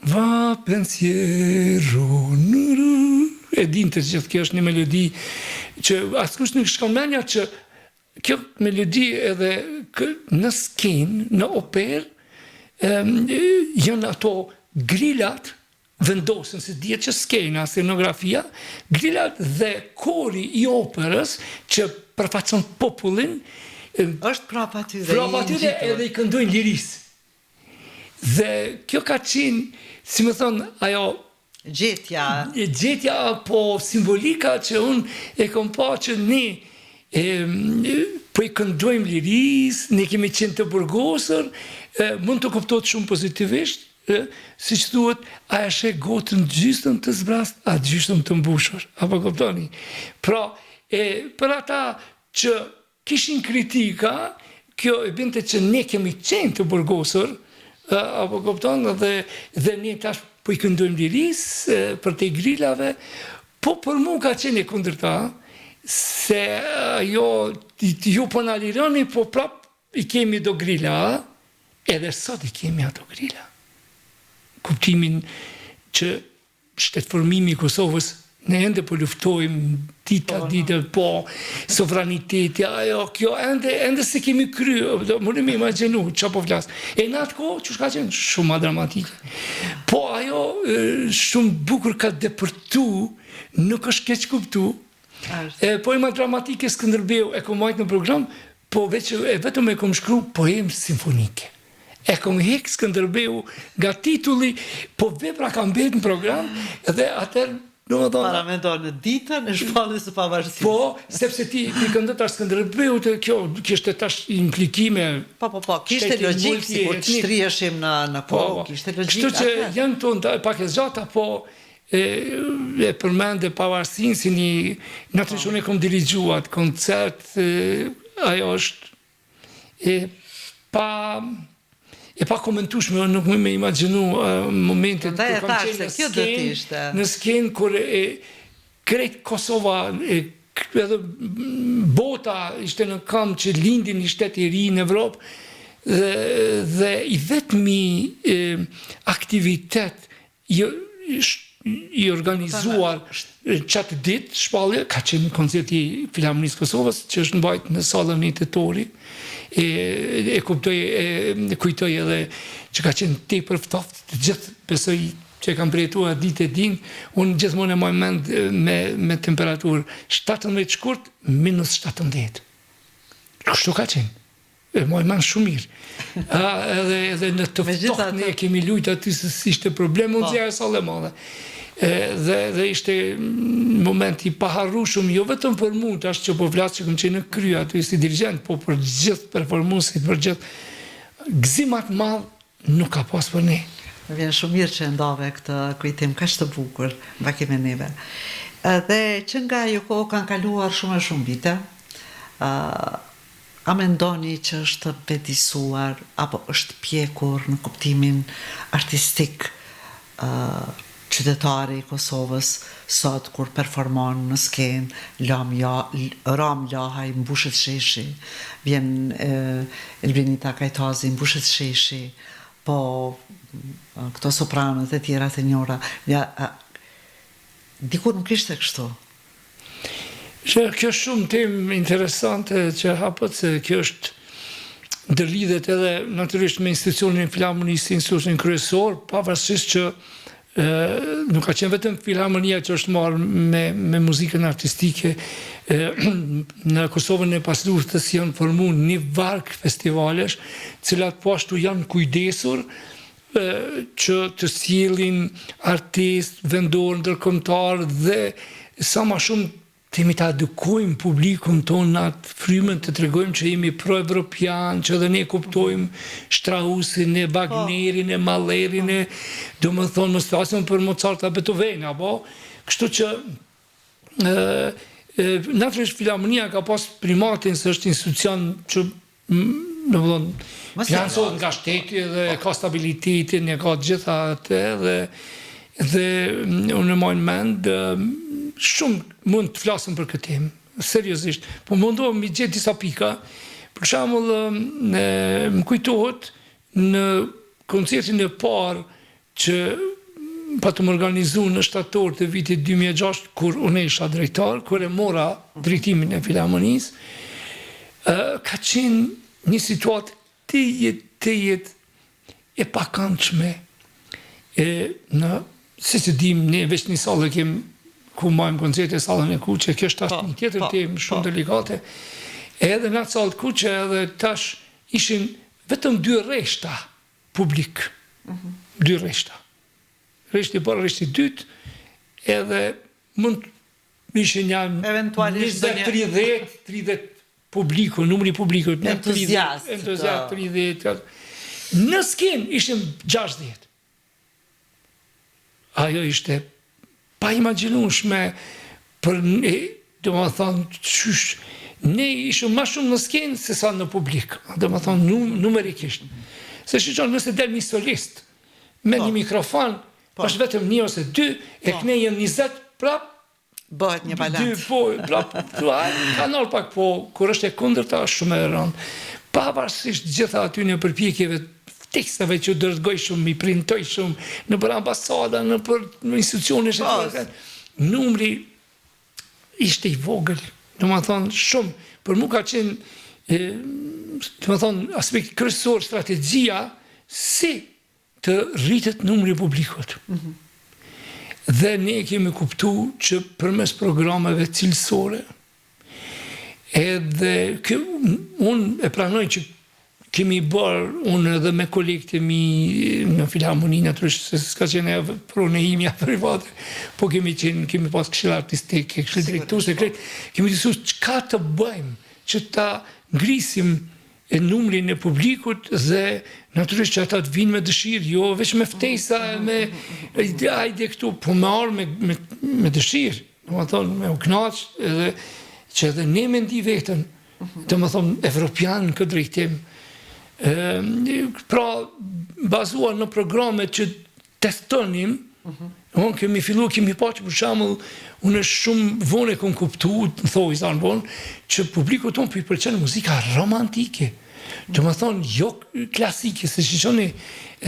Va pensiero nuru. E din të gjithë, kjo është një melodi që askush nuk shkon mendja që kjo melodi edhe kë, në skenë, në operë, janë ato grilat vendosen, se dihet që skena, scenografia, grilat dhe kori i operës që përfaqëson popullin, është prapa tyre, prapa tyre edhe i këndojnë lirisë. Dhe kjo ka qenë, si me thonë, ajo gjetja, gjetja apo simbolika që unë e kom pa që ne e, po i këndojmë lirisë, ne kemi qenë të burgosur, e, mund të kuptohet shumë pozitivisht, e, siç thuhet, a e sheh gotën gjysëm të zbrast, a gjysëm të mbushur, apo kuptoni? Pra, e, për ata që kishin kritika, kjo e binte që ne kemi qenë të burgosur, apo kupton, dhe, dhe ne tash po i këndojmë lirisë, përtej grilave, po për mu ka qenë e kundërta, se jo, ju po na lironi, po prap i kemi do grila, edhe sot i kemi ato grila. Kuptimin që shtetformimi i Kosovës, ne ende po luftojmë dita po, ditë, po, sovraniteti, ajo, kjo, ende, ende s'e kemi kry, do, mundi me imagjinu, ça po flas. E në atë kohë, qysh ka qenë, shumë ma dramatike. Po, ajo, shumë bukur ka depërtu, nuk është keqkuptu, E, poema dramatike Skënderbeu e kom majtë në program, po veç e vetëm e kom shkru poemë simfonike. E kom hek Skënderbeu nga titulli, po vepra ka mbet në program dhe atëherë. Domethënë Paramendo në ditën e shpalljes së pavarësisë. Po, sepse ti ti këndon tash Skënderbeut e kjo kishte tash implikime. Po, po, po, kishte logjikë sikur të shtriheshim në në po, kohë, po. kishte logjikë. Kështu që janë këto nda, pak e zgjata, po e e përmende pavarësinë si një natyrisht po. unë e kom dirigju atë koncert, e, ajo është E pa e pakomentueshme, unë nuk muj me imagjinu uh, momentet kur kam qenë në skenë, në skenë kur e krejt Kosova e edhe bota ishte në këmbë që lindi një shtet i ri në Evropë dhe, dhe i vetmi e, aktivitet Jo, i organizuar qatë ditë shpallje, ka qenë koncerti i Filharmonisë së Kosovës, që është mbajt në sallën Një Tetori, e, e kuptoj, e, e kujtoj edhe që ka qenë tepër ftoft, të gjithë besoj që e kanë përjetu atë ditë e dinë, unë gjithmonë e maj mend me, me temperaturë 17 shkurt, minus 17. Kështu ka qenë. E maj mend shumë mirë. A, edhe, edhe në të ftohtë ne kemi lujt aty se s'ishte problem, unë po. ajo sallë e madhe. E, dhe, dhe ishte moment i paharrushëm, jo vetëm për mu, tash që po flas që kam qenë në krye aty si dirigjent, po për gjithë performuesit, për gjithë gëzim ma të madh nuk ka pas për ne. Më vjen shumë mirë që e ndave këtë kujtim kaq të bukur bashkë me neve. Dhe që nga ajo kohë kanë kaluar shumë e shumë vite. Ë A mendoni që është vetëdijësuar apo është pjekur në kuptimin artistik qytetari i Kosovës sot kur performon në skenë Ramë Lahaj mbushet sheshi, vjen Elbenita Kajtazi mbushet sheshi, po këto sopranot e tjera të njohura, ja, dikur nuk ishte kështu. Që kjo është shumë temë interesante që hapët se kjo është ndërlidhet edhe natyrisht me institucionin e filharmonisë, institucionin kryesor, pavarësisht që e, nuk ka qenë vetëm filharmonia që është marrë me, me muzikën artistike, e, në Kosovën e pasluftës janë formu një varg festivalesh, cilat po ashtu janë kujdesur që të sjellin artistë vendorë, ndërkombëtarë dhe sa ma shumë themi ta edukojmë publikun tonë në atë frymën të tregojmë që jemi pro-evropian, që edhe ne kuptojmë Strausin, e po. Wagnerin, e Mahlerin, e domethonë, mos flasim për Mozart a Beethoven, apo? Kështu që ë natyrisht filharmonia ka pas primatin se është institucion që Domethonë, financohet nga shteti dhe po. ka stabilitetin, e ka të gjitha atë dhe dhe unë e maj mend shumë mund të flasim për këtë temë, seriozisht. Po mundohem mi gjetë disa pika. Për shembull, më kujtohet në koncertin e parë që patëm organizu në shtator të vitit 2006, kur unë isha drejtor, kur e mora drejtimin e filharmonisë, ka qenë një situatë tejet, tejet e pakëndshme e në, siç e dim, ne veç një sallë e kem ku mbajmë koncerte sallën e kuqe, kjo është tash po, një tjetër po, temë shumë po. delikate, edhe në atë sallë të kuqe edhe tash ishin vetëm dy rreshta publik. Dy rreshta. Rreshti i parë, rreshti i dytë, edhe mund të ishin nja Eventualisht 20, 30, 30 publiku, numri i publikut, nja 30, entuziast 30. Në skenë ishim 60. Ajo ishte paimagjinueshme për ne, domethonë, qysh, ne ishim ma shumë në skenë se sa në publik, domethonë, num, numerikisht. Se shiqon, nëse del një solist, me po. një mikrofon, po. është vetëm një ose dy, e po. këne janë 20, prap, Bëhet një balancë. Dy, po, prap, thua, kanë ardhur pak, po, kur është e kundërta, është shumë e rëndë. Pavarësisht gjitha atyne përpjekjeve, teksteve që dërgojshëm, i printojshëm, nëpër ambasada, nëpër institucione, po. numri ishte i vogël, domethonë, shumë, për mu ka qenë, domethonë, aspekt kryesor, strategjia, si të rritet numri i publikut. Mm -hmm. Dhe ne kemi kuptu që përmes programeve cilësore, edhe kjo, unë e pranoj që kemi bërë unë edhe me kolegët e mi në filharmoni, natyrisht se s'ka qenë ajo pronë e imja private, po kemi qenë, kemi pas këshill artistik, këshill drejtues e krejt, kemi diskutu çka të bëjmë që ta ngrisim e numrin e publikut dhe natyrisht që ata të vinë me dëshirë, jo veç me ftesa e me ajde këtu, po me ardhë me, me, me dëshirë, domethonë me u knaq edhe që edhe ne me ndi veten, domethonë evropian në këtë drejtim, e, pra bazuar në programe që testonim, mm -hmm. Unë kemi fillu, kemi pa që për shembull, unë shumë vonë e kom kuptu, në thojza në vonë, që publikut tonë po i pëlqen muzika romantike. Domethonë, jo klasike, se shikoni,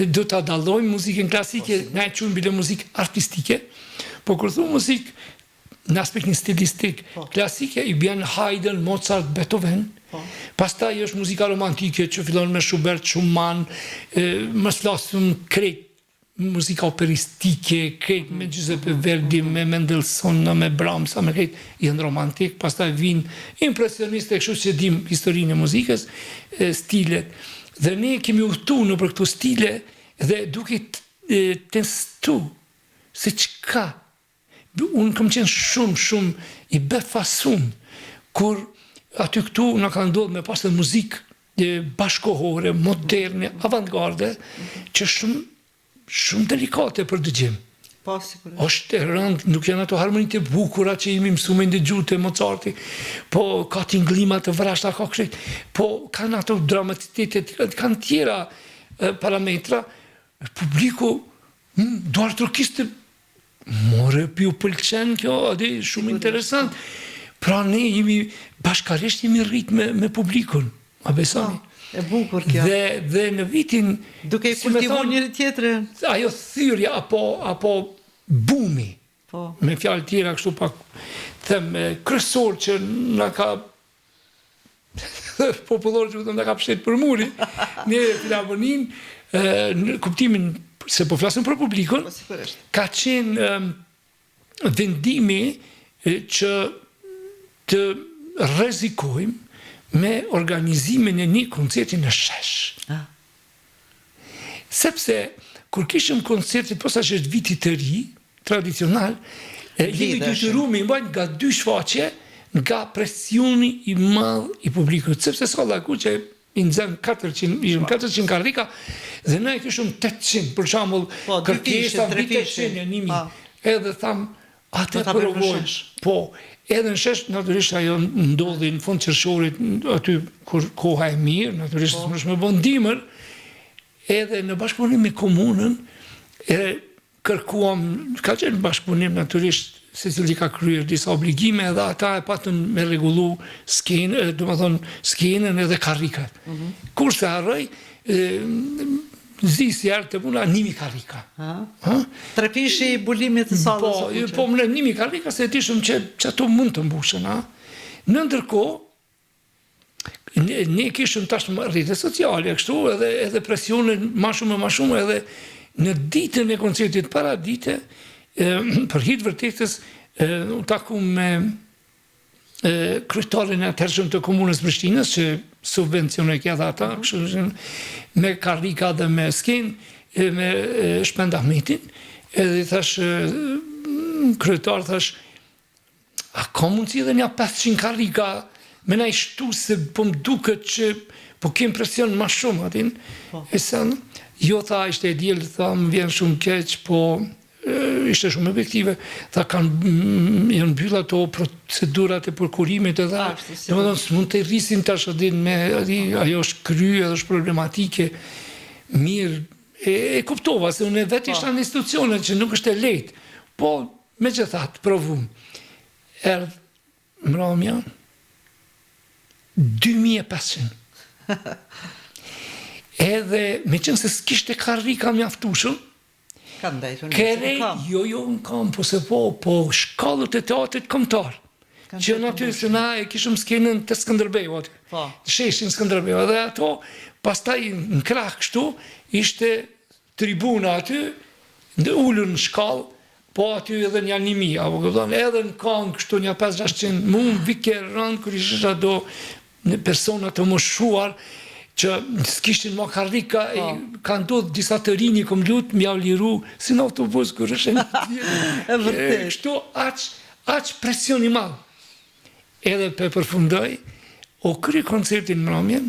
do ta dallojmë muzikën klasike, po, na e quajmë bile muzikë artistike, po kur thu muzikë në aspektin stilistik, po. klasike i bjen Haydn, Mozart, Beethoven. Po. Pastaj është muzika romantike që fillon me Schubert, Schumann, mos flasim krejt muzika operistike, krejt me Giuseppe Verdi, me Mendelssohn, me Brahms, me krejt janë romantik, pastaj vijnë impresionistë e kështu që dim historinë e muzikës, e, stilet. Dhe ne kemi udhëtu nëpër këto stile dhe duke testu se çka Unë kam qenë shumë, shumë i befasum, kur aty këtu na ka ndodhë me pasë muzikë bashkohore, moderne, avantgarde, që shumë, shumë delikate për dëgjim. Po, sigurisht. Është e rëndë, nuk janë ato harmonitë e bukura që jemi mësu me ndëgju te Mozarti, po ka tinglima të vrazhda, ka krejt, po kanë ato dramaticitete, kanë tjera parametra, publiku mm, duartrokiste More, po ju pëlqen kjo, a di, shumë interesant. Pra ne jemi, bashkarisht jemi rrit me, me publikun, a besoni. Po, e bukur kjo. Dhe, dhe në vitin... Duke i si kultivu njëri tjetrin. Ajo thyrja apo, apo bumi, po. me fjalë tjera kështu pak, them, kryesor që na ka popullor që na ka pështet për muri, ne filharmoninë, në kuptimin se po flasim për publikun, po, ka qenë vendimi që të rrezikojmë me organizimin e një koncerti në shesh. Ah. Sepse, kur kishim koncertin posaçërisht vitit të ri, tradicional, jemi detyru me i mbajt nga dy shfaqje nga presioni i madh i publikut, sepse salla e kuqe i nxën 400, ishim 400 karrika dhe ne e kishim 800, për shembull, po, kërkesa mbi 800 e 1000. Po. Edhe tham, atë e provojmë. Po, edhe në shesh, natyrisht ajo ndodhi në fund qershorit, aty kur koha e mirë, natyrisht po. s'munesh me bo n'dimër, edhe në bashkëpunim me komunën, e Kërkuam, ka qenë bashkëpunim natyrisht, secili ka kryer disa obligime edhe ata e patën me rregullu skenë, domethonë skenën edhe karrikat. Mm -hmm. Kurrë s'e harroj, zi si erdh te puna, njimi karrika. Ha? Ha? Trefishi i mbulimit të sallës po, së Po, më njimi karrika se e dishëm që, që ato mund të mbushen. Ha? Në ndërkohë, ne, ne kishim tashmë rrjete sociale, kështu edhe edhe presione ma shumë e ma shumë edhe në ditën e koncertit para dite, e, për hir të vërtetës, e, u takum me e, kryetarin e atëhershëm të komunës Prishtinës që subvencionoi edhe ata, mhm. kështu me karrika dhe me skenë, e, me e, Shpend Ahmetin, edhe i thash kryetar thash A ka mundësi edhe nja 500 karrika me na i shtu se po më duket që po kem presion ma shumë, a din? Po. E sen, jo tha, ishte e diel, tha, më vjen shumë keq, po ishte shumë objektive, tha kanë janë mbyll ato procedurat e prokurimit edhe, domethënë s'mund të rrisim tash a din me a din, ajo është kry edhe është problematike. Mirë, e, e kuptova se unë vetë po. isha në institucione që nuk është e lehtë. Po Megjithatë, provum. Erdh mramja 2500. Edhe meqenëse s'kishte karrika mjaftueshëm, Ka ndejtur një kere, jo, jo, në kam, po se po, po shkallët e teatrit kombëtar. Që janë aty se na e kishim skenën te Skënderbeu aty. Po. Në sheshin Skënderbeu. Edhe ato, pastaj në krah kështu, ishte Tribuna aty, në ulur në shkallë, po aty edhe nja 1000, apo kupton, edhe në kangë kështu nja 5-600, mu më vike rëndë kur i shihsha do persona të moshuar. Që s'kishin ma karrika, po. ka ndodhë disa të rinj i kom lutë, m'jau liru, si në autobus, kur është e E vërtet. Kështu, aq, aq presion i madh. Edhe pe përfundoj, u kry koncerti n'mramje,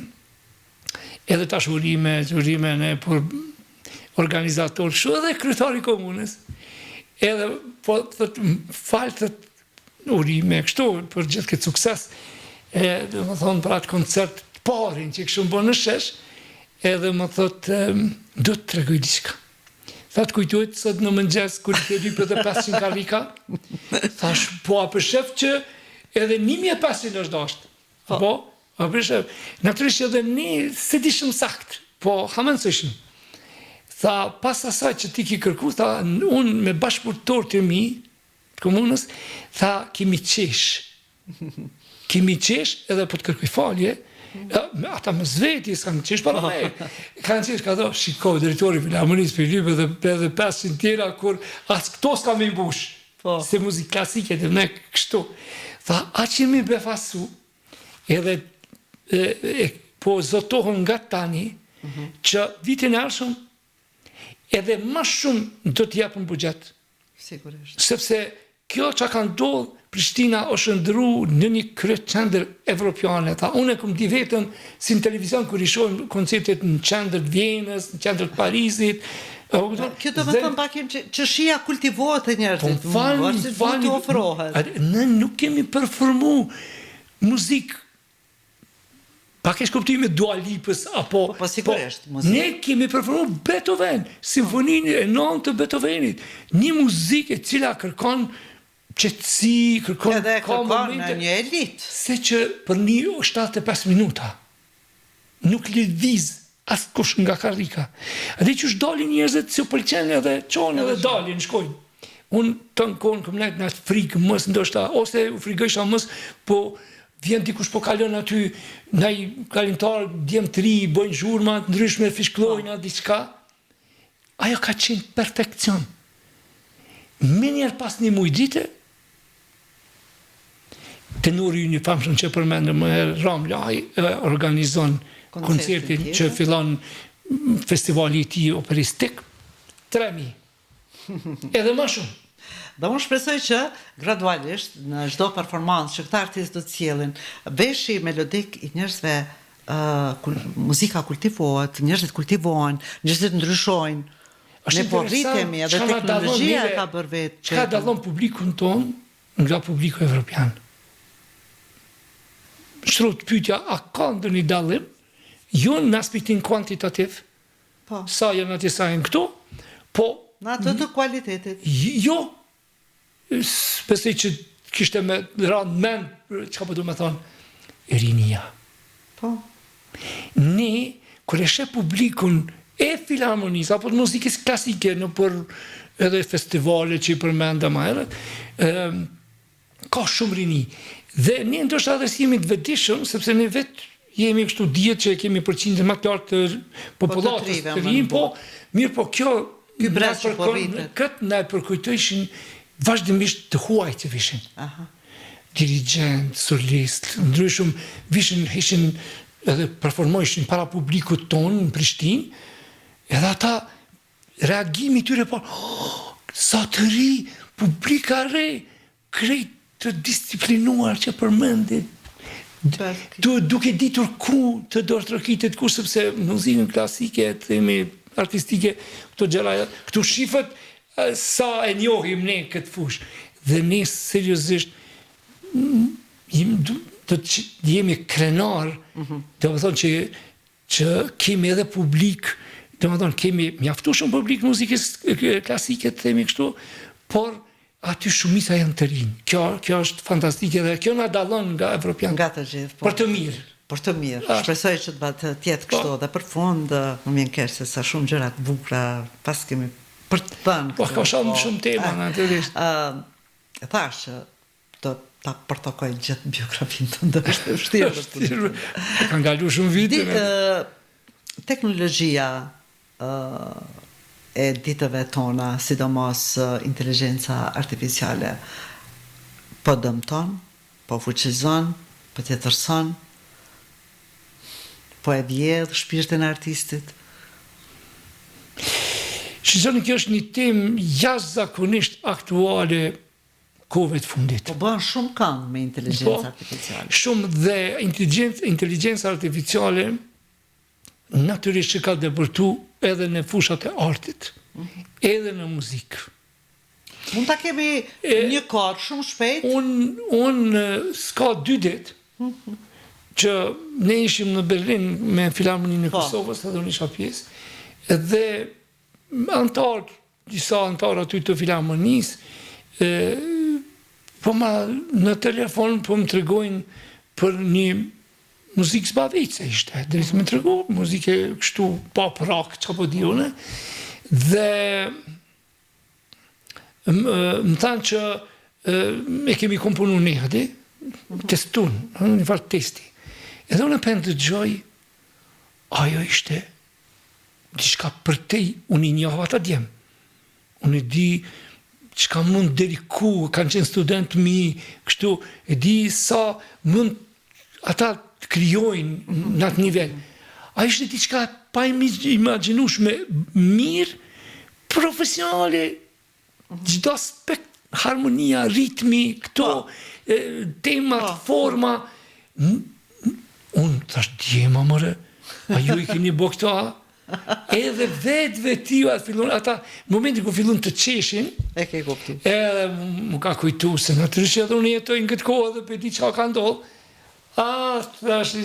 edhe tash urime, urime ne për organizator, kështu edhe kryetari i komunës, edhe po thot, fal thot, urime kështu për gjithë këtë sukses, e domethonë për atë koncert të parin që kishim bo në shesh, edhe më thot, do të tregoj diçka. Tha të kujtohet sot në mëngjes kur i ke lypë edhe 500 karrika, thash, po a po shef që edhe 1500 është dashtë. Po, po a po shef. Natyrisht edhe ne s'e dishim sakt, po hamendësojshim. Tha, pas asaj që ti ki kërku, tha, unë me bashkëpunëtorët e mi, të komunës, tha, kemi qesh. Kemi qesh edhe po të kërkoj falje, me ata mes veti s'kanë qesh para me. Kanë qesh ka thonë, shiko drejtori i filharmonisë po lyp edhe edhe 500 tjera kur as këto s'ka me mbush. Po. Se muzikë klasike dhe me kështu. Tha, aq jemi befasu, edhe e, e, po zotohen nga tani, mm -hmm. që vitin e ardhshëm edhe më shumë do të japim buxhet. Sigurisht. Sepse kjo që ka ndodhë, Prishtina është shndërru në një kryeqendër evropiane. Tha, unë e kom ndi veten si në televizion kur i shohim koncertet në qendër të Vjenës, në qendër të Parisit. Kjo do të thonë Bekim që, që shija kultivohet te njerëzit, po, falni, falni, të ofrohet. Ne nuk kemi performu muzikë Pa keqkuptime Dua Lipës apo Po, po sigurisht, po, muzikë. Ne kemi performu Beethoven, simfoninë e nëntë të Beethovenit, një muzikë e cila kërkon qetësi, kërkon Edhe ka kërkon momente një elitë. Se që për një 75 minuta nuk lëviz askush nga karrika. Edhe qysh dalin njerëzit si u pëlqen edhe çohen edhe dalin, shkojnë. Unë tanë kohën kom nejt në atë frikë, mos ndoshta, ose u frigojsha mos, po vjen dikush po kalon aty, naj kalimtar, djem të ri, bojnë zhurma të ndryshme, fishkllojnë a diçka. Ajo ka qenë perfekcion. Menjëherë pas një muj dite, tenori ynë i famshëm që përmendëm më herë, Ramë Lahi, organizon koncertin që fillon festivali i tij operistik, 3000. Edhe më shumë. Dhe unë shpresoj që gradualisht në çdo performancë që këta artistë do të sjellin, veshi melodik i njerëzve uh, muzika kultivohet, njerëzit kultivohen, njerëzit ndryshojnë. Ne po rritemi edhe teknologjia e ka bërë vetë. Çka dallon publikun tonë nga publiku evropian? Shtrohet pyetja, a ka ndonjë dallim? Jo në aspektin kuantitativ, Po. Sa janë atje, sa janë këtu, po... Në atë të kualitetit. Jo, besoj që kishte me ra në mend, çka po du me thonë, rinia. Po. Ne, kur e sheh publikun e filharmonisë, apo të muzikës klasike, nëpër edhe festivale që i përmenda ma herët, Ka shumë rini. Dhe ne ndoshta edhe s'jemi të vetëdijshëm, sepse ne vetë jemi kështu dihet që e kemi përqindjen më të lartë të po, popullatës të rinj, po mirë po kjo ky brez që po rritet. Këtë na e përkujtojshin vazhdimisht të huajt që vishin. Aha. Dirigjent, solist, ndryshëm vishin, ishin edhe performojshin para publikut tonë në Prishtinë, edhe ata Reagimi i tyre po, oh, sa të ri, publika re, krejt të disciplinuar që përmendit, du, duke ditur ku të dorëtrokitet ku, sepse muzikën klasike, të themi, artistike, këto gjëra, këtu shifet sa e njohim ne këtë fushë. Dhe ne seriozisht do të jemi krenar, mm -hmm. domethënë që që kemi edhe publik, domethënë kemi mjaftueshëm publik muzikës klasike, të themi kështu, por aty shumica janë të rinj. Kjo kjo është fantastike dhe kjo na dallon nga evropianët. Nga të gjithë, po. Për të mirë. Për të mirë. Shpresoj që të të jetë kështu po. dhe për fund, më vjen keq se sa shumë gjëra të bukura paskemi për të thënë. Po ka shumë po. shumë tema natyrisht. Ë, thashë që të ta përtokoj gjithë biografinë tënde, është e vështirë. Është e vështirë. Kanë kalu shumë vite. Di, teknologjia e ditëve tona, sidomos inteligjenca artificiale, po dëmton, po fuqizon, po tjetërson. Po e vjedh shpirtin e artistit? Shikoni, kjo është një temë jashtëzakonisht aktuale kohëve të fundit. Po bëhen shumë këngë me inteligjencë po, artificiale. Shumë dhe inteligjencë inteligjenca artificiale natyrisht që ka depërtu edhe në fushat e artit, mm -hmm. edhe në muzikë. Mund ta kemi e, një kor shumë shpejt? Unë un, s'ka dy ditë mm -hmm. që ne ishim në Berlin me Filharmoninë e po. Kosovës, edhe unë isha pjesë, edhe anëtarë, disa anëtarë aty të Filharmonisë, e, po ma në telefon po më tregojnë për një muzikë zbavitëse ishte, drejt me tregu, muzikë kështu pop rock, ça po di unë, dhe më thanë që e kemi komponu ne, aty, testun, në një farë testi. Edhe unë po e ndëgjoj, ajo ishte diçka përtej, unë i njoh ata djem. Unë e di çka mund deri ku, kanë qenë student mi, kështu, e di sa mund ata të krijojnë në atë nivel. A ishte diçka e paimagjinueshme mirë, profesionale, çdo aspekt, harmonia, ritmi, këto, po. temat, po. forma, unë thash djema more, a ju i keni bo këto, a? Edhe vetvetiu atë fillon ata në momentin kur fillon të qeshin, e ke kuptu. Edhe më ka kujtu se natyrisht edhe unë jetoj në këtë kohë edhe pe di çka ka ndodh. A thash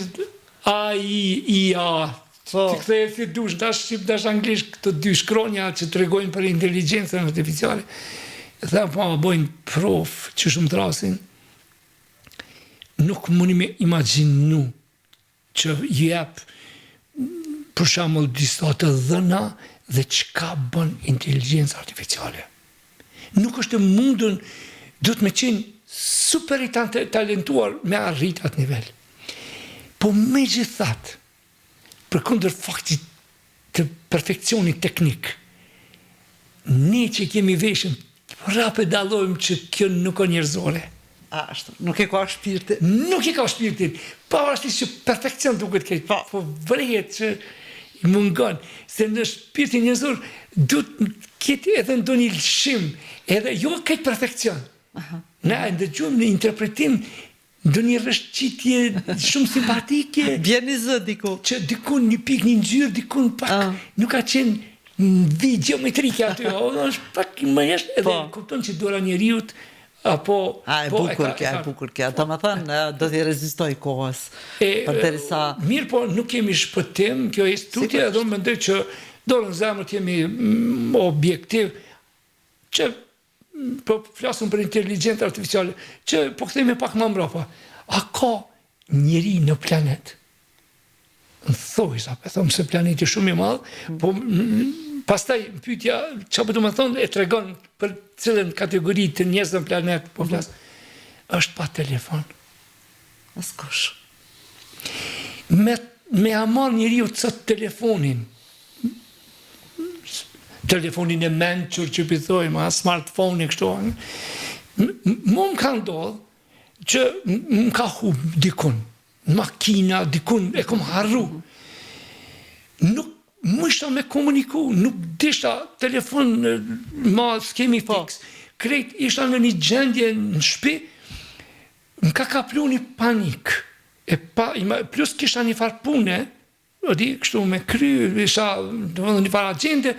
A I I A. Po. Ti ktheje si dush, dash shqip, dash anglisht, këto dy shkronja që tregojnë për inteligjencën artificiale. Dhe po ma bojnë provë që shumë trasin. Nuk mundi me imagjinu që jep për shembull disa të dhëna dhe çka bën inteligjenca artificiale. Nuk është e mundur, duhet me qenë super i talentuar me arrit atë nivel. Po megjithatë, përkundër faktit të perfeksionit teknik, ne që kemi veshën, prapë e dallojmë që kjo nuk o njerëzore. Ashtu, nuk e ka shpirtin. Nuk e ka shpirtin, pavarësisht që perfeksion duket krejt, po, po vërehet që i mungon, se në shpirtin njerëzor duhet të ketë edhe ndonjë lëshim, edhe jo krejt perfeksion. Aha. Ne e ndëgjojmë në interpretim Ndonjë rrëshqitje shumë simpatike. Bjen një zë diku. Që diku një pikë, një ngjyrë, diku pak ah. nuk ka qenë në vijë gjeometrike aty, o, është pak më jashtë edhe po. kupton që dora njeriut apo A e po, bukur kjo, e bukur kjo. Domethënë do t'i rezistojë kohës. E, përderisa mirë po nuk kemi shpëtim, kjo është tutje edhe unë mendoj që dorën në zemër të jemi mm, objektiv që po flasim për inteligjencë artificiale, që po kthehemi pak më mbrapa. A ka njeri në planet? Në thojza, po them se planeti shumë i madh, po pastaj pyetja çka po do të thonë e tregon për cilën kategori të njerëzve në planet po flas. Është pa telefon. Askush. Me me ia marr njeriut sot telefonin, telefonin e mençur që po i thojmë, a smartphone kështu. Mu më ka ndodhë që më ka hup dikun, në makina, dikun, e kom harru. Nuk mujsha me komuniku, nuk disha telefon, ma s'kemi po. fiks. Krejt isha në një gjendje në shpi, më ka kaplu një panik. E pa, plus kisha një farë pune, O di, kështu me kry, isha, domethënë një farë agjende,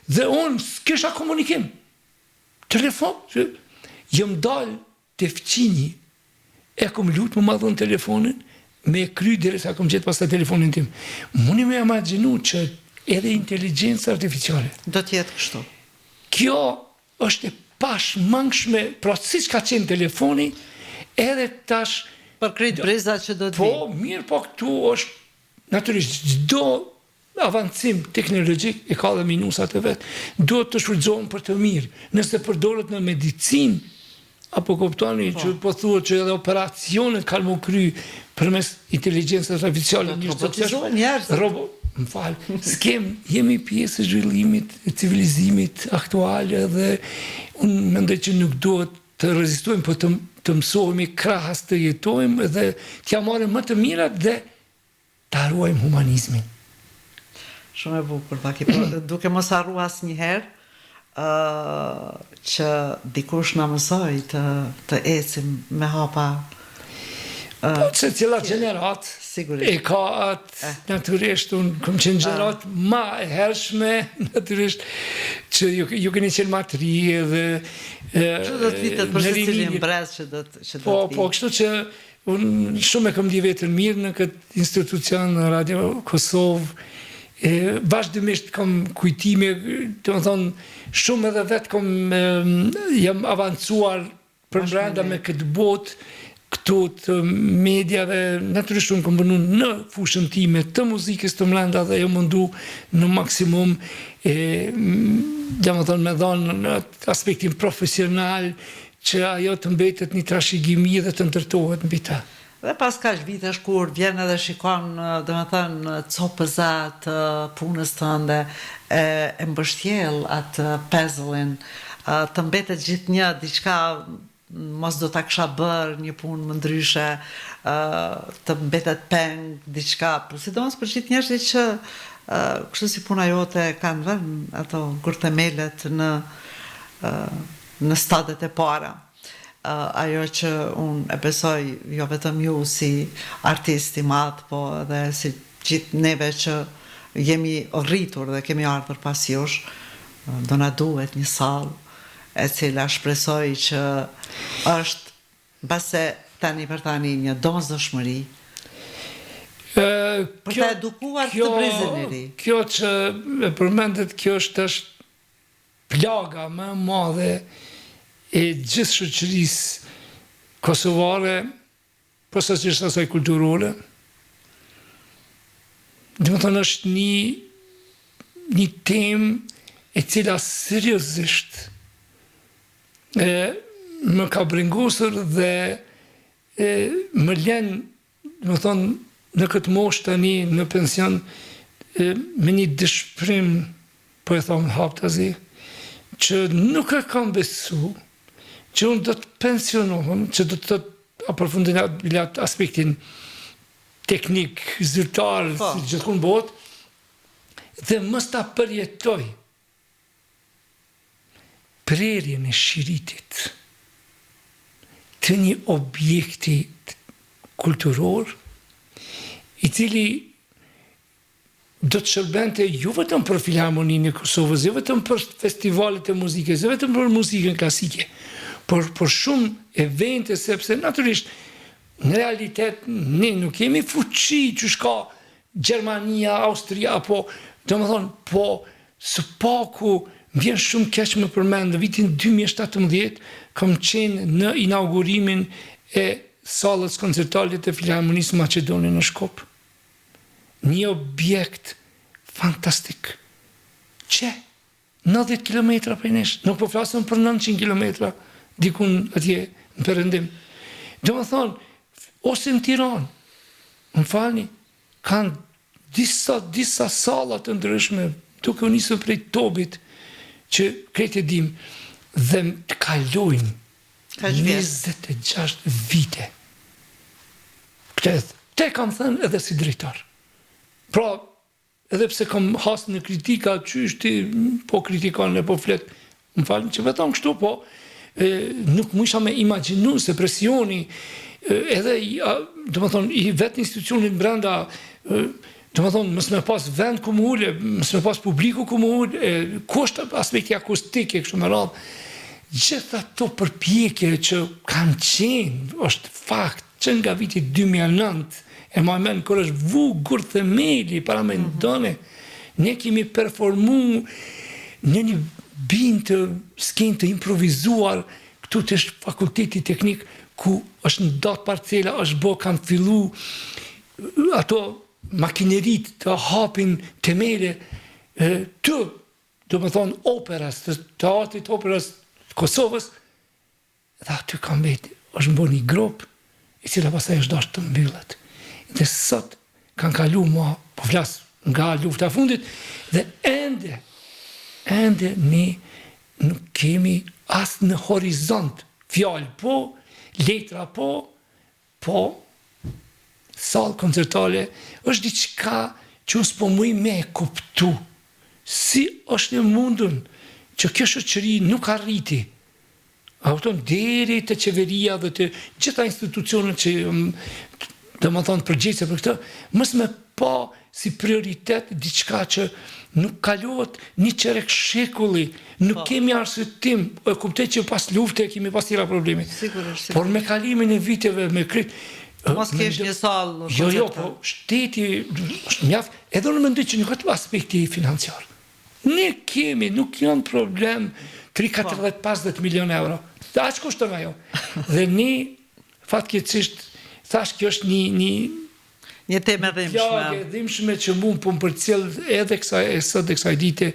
dhe unë s'kisha komunikim. Telefon, që, jam dalë te fqinji, e kom lutë me ma dhonë telefonin, me e kry derisa kom gjetë pastaj telefonin tim. Muni me imagjinu që edhe inteligjenca artificiale. Do të jetë kështu. Kjo është e pashmangshme, pra siç ka qenë telefoni, edhe tash Për krejt brezat që do të vijnë. Po, mirë, po këtu është natyrisht çdo avancim teknologjik e ka dhe minusat e vet. Duhet të shfrytëzohen për të mirë. Nëse përdoret në medicinë, apo kuptoni po. që po thuhet që edhe operacionet kanë m'u kry përmes inteligjencës artificiale, një robotizohen njerëzit. Robo, më fal, s'kem, jemi pjesë e zhvillimit, e civilizimit aktual edhe unë mendoj që nuk duhet të rezistojmë, po të, të mësohemi krahas të jetojmë dhe t'ja marrim më të mirat dhe. Ta ruajmë humanizmin. Shumë e bukur, Baki, po duke mos harru asnjëherë që dikush na mësoi të të ecim me hapa Po secila gjeneratë e ka atë eh. natyrisht unë kom qenë gjeneratë ma e hershme natyrisht që ju, ju keni qenë ma të ri edhe Që do të flitet për secilin brez që do të që do po, të Po, kështu që Unë shumë e kom ndi veten mirë në këtë institucion në Radio Kosovë, e vazhdimisht kom kujtime, domethonë, shumë edhe vetë kom, jam avancuar përmbrenda me këtë botë, këtu të mediave, natyrisht unë kom punu në fushën time të muzikës të mrenda dhe jam mundu në maksimum, e, domethonë, me dhanë në aspektin profesional, Që ajo të mbetet një trashëgimi dhe të ndërtohet mbi të. Dhe pas kaq vitesh kur vjen edhe shikon, domethënë, copëza të punës tënde e e mbështjell atë puzzle-in, të mbetet gjithnjë diçka mos do ta kisha bërë një punë më ndryshe, të mbetet peng diçka, po sidomos për gjithë njerëzit që kështu si puna jote kanë vënë ato gurthemelet në në stadet e para. Ajo që unë e besoj jo vetëm ju si artist i madh, po edhe si gjithë neve që jemi rritur dhe kemi ardhur pas jush, do na duhet një sallë e cila shpresoj që është mbase tani për tani një domosdoshmëri për ta edukuar këtë brezin e ri. Kjo që e përmendet, kjo është tash Plaga më e madhe e gjithë shoqërisë kosovare, posaçërisht asaj kulturore, domethonë është një një temë e cila seriozisht e më ka brengosur dhe e, më len Domethonë, në këtë moshë tani në pension, me një dëshprim, po e thom haptazi, që nuk e kam besu, që unë do të pensionohem, që do të thotë, a përfundin atë aspektin teknik, zyrtar, po. si gjithkund n'botë, dhe mos ta përjetoj prerjen e shiritit të një objekti kulturor, i cili do të shërbente jo vetëm për Filharmoninë e Kosovës, jo vetëm për festivalet e muzikës, jo vetëm për muzikën klasike, por për shumë evente, sepse natyrisht në realitet ne nuk kemi fuqi qysh ka Gjermania, Austria apo domethonë po së paku më vjen shumë keq me përmend në vitin 2017 kam qenë në inaugurimin e sallës koncertale të Filharmonisë Maqedone në Shkup. Një objekt fantastik. Që 90 kilometra prej nesh, nuk po flasim për 900 kilometra dikun atje në perëndim. Domethonë, ose në Tiranë, më falni, kanë disa, disa salla të ndryshme, duke u nisur prej Tobit, që krejt e dim, dhe të kalojnë 26 vite. Këtë, këtë e kam thënë edhe si drejtor. Pra, Edhe pse kam has në kritika qysh ti po kritikon e po flet, më falni që po e thom kështu, po e, nuk mujsha me imagjinu se presioni edhe domethonë i vetë institucionit brenda domethonë mos me pas vend ku m'u ul, mos me pas publiku ku m'u ul, ku është aspekti akustik e kështu me radhë, gjithë ato përpjekje që kanë qenë, është fakt, Që nga viti 2009, e maj mend kur është vu gurthemeli, paramendoni, ne kemi performu në një binë të skenë të improvizuar këtu te fakulteti teknik, ku është nda parcela, është bo, kanë fillu ato makineritë të hapin temele të, domethonë, operas, të teatrit operas të Kosovës, Dhe aty ka mbet, është bo një gropë, e cila pastaj është dashtë të mbyllet. Dhe sot kanë kalu ma, po flas nga lufta e fundit, dhe ende, ende ne nuk kemi as në horizont fjalë po, letra po, po. sallë koncertale është diçka që unë s'po muj me e kuptu. Si është e mundun që kjo shoqëri nuk arriti A kupton, deri te qeveria dhe te gjitha institucionet që domethënë përgjegjëse për këtë, mos me pa si prioritet diçka që nuk kalohet një çerek shekulli, nuk po. kemi arsyetim, e kuptoj që pas lufte kemi pas tjera probleme. Sigurisht, sigurisht. Por me kalimin e viteve, me krejt... Mos kesh një sallë Jo, jo, po shteti është mjaft, edhe unë mendoj që nuk është aspekti financiar. Ne kemi, nuk janë problem 3, 40, 50 milion euro. Dhe aq kushton ajo. Dhe ne, fatkeqësisht, thash kjo është një, një Një temë e dhimbshme. Plagë e dhimbshme që mu po më përcjell edhe kësaj e sot e kësaj dite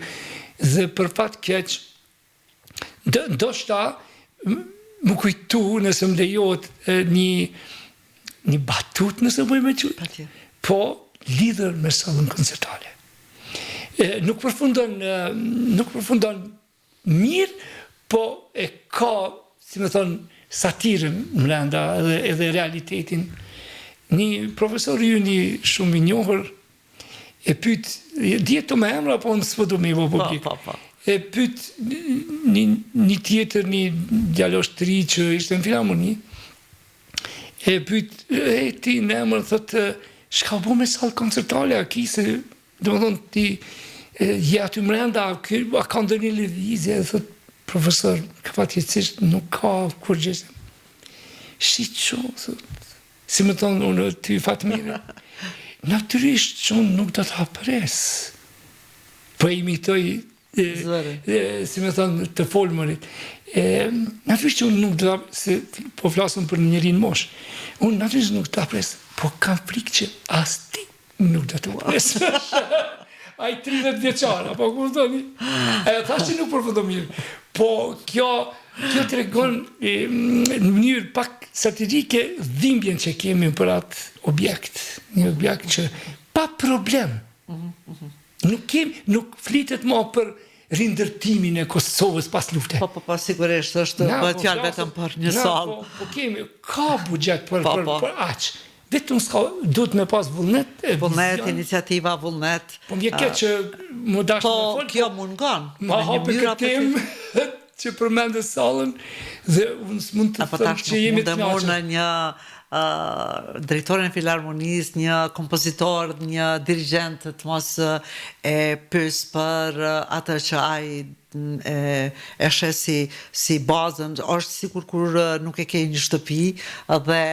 dhe për fat keq ndoshta m'u kujtu nëse më lejohet një një batut nëse muj me qujt. Po lidhur me sallën koncertale. E, nuk përfundon nuk përfundon mirë, po e ka, si me thonë, satirën mrenda edhe, edhe realitetin. Një profesor yni shumë i njohur, e pyet, dihet me emra, po unë s'po du me i bo publik. Po, po, po. E pyet një, një tjetër, një djalosh të ri që ishte në filharmoni, e pyet, e ti në emër, thotë, çka bo me sallë koncertale, a ki se, domethonë, ti je aty mrenda, a, a ka ndonjë lëvizje, e thotë, profesor, ka fatkeqësisht nuk ka kurgjë. Shiqo, thotë, Si me thonë unë ty Fatmire, natyrisht që unë nuk do ta pres. Po e imitoj, e, e, si me thonë, të folmurit. E, natyrisht që unë nuk do ta, se po flasim për njeri n'moshë, unë natyrisht nuk do ta pres, po kam frikë që as ti Nuk do ta presësh. Ai 30 vjeçar, apo kuptoni? E thash që nuk përfundon mirë. Po kjo kjo tregon në mënyrë pak satirike dhimbjen që kemi për atë objekt, një objekt që pa problem. Nuk kemi, nuk flitet më për rindërtimin e Kosovës pas lufte. Po, po, po, sigurisht, është bëhet po fjalë vetëm për një sallë. Po, po kemi, ka buxhet për, po, për, po. për aq. Vetëm s'ka, duhet me pas vullnet e Vullnet, vizion. iniciativa, vullnet. Po më vjen keq që m'u dasht Po, me fol, kjo mungon. Ma Në një hape mënyrë këtë apo temë që përmende sallën dhe unë s'mund të Apo them tash që nuk jemi mund të kënaqur. në një uh, drejtorin e filharmonisë, një kompozitor, një dirigjent të mos e pyes për atë që ai e e sheh si si bazën, është sikur kur nuk e ke një shtëpi dhe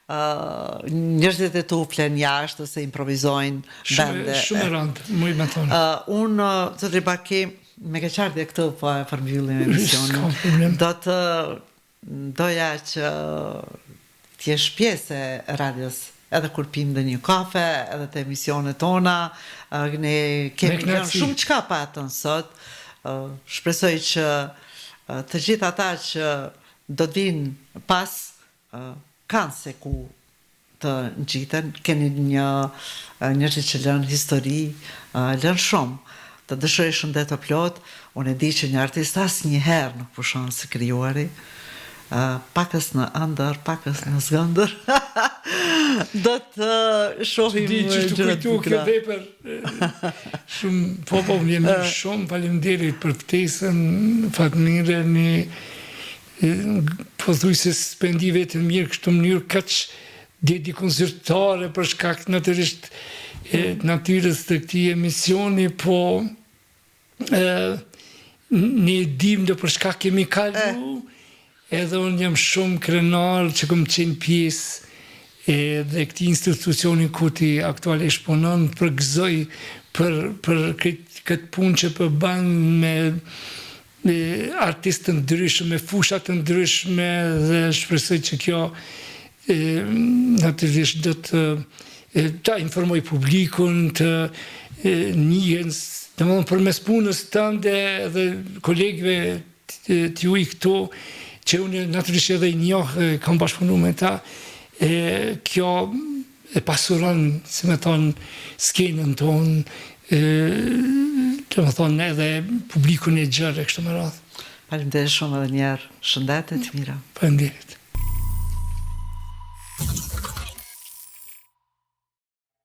njerëzit e tu flenë jashtë ose improvizojnë vende. Shumë e rëndë, muj me thonë. Unë, zotri Baki, me keqardhje këtu po e përmbyllim emisionin. Do të doja që të jesh pjesë e radios edhe kur pimë ndonjë kafe, edhe te emisionet tona, ne kemi lënë shumë çka pa thënë sot, shpresoj që të gjithë ata që do të vinë pas kanë se ku të ngjiten, keni një njerëz që lënë histori, lënë shumë. Të dëshiroj shëndet të plotë, unë e di që një artist asnjëherë nuk pushon së krijuari, pakës në ëndërr, pakës në zgëndërr. Do të shohim gjëra të bukura. Di që kjo vepër shumë po po më vjen shumë faleminderit për ftesën Fatmire një Pothuajse s'pe ndi veten mirë kështu në mënyrë kaq deri dikun zyrtare për shkak natyrisht e natyrës të këtij emisioni, po e, ne e dim dhe për çka kemi kalu, edhe unë jam shumë krenar që kom qenë pjesë edhe këtij institucioni ku ti aktualisht punon, përgëzoj për, për këtë, këtë punë që po bën me me artistë të ndryshëm, me fusha të ndryshme dhe shpresoj që kjo e, natyrisht do të e, ta informoj publikun, të e, njihen, domethënë përmes punës tënde dhe kolegëve të juaj këtu, që unë natyrisht edhe i njoh, kam bashkëpunu me ta, e, kjo e pasuron, si me thonë, skenën tonë, e, domethonë edhe publikun e gjerë e kështu me radhë. Faleminderit shumë edhe një herë. Shëndet e të mira. Faleminderit.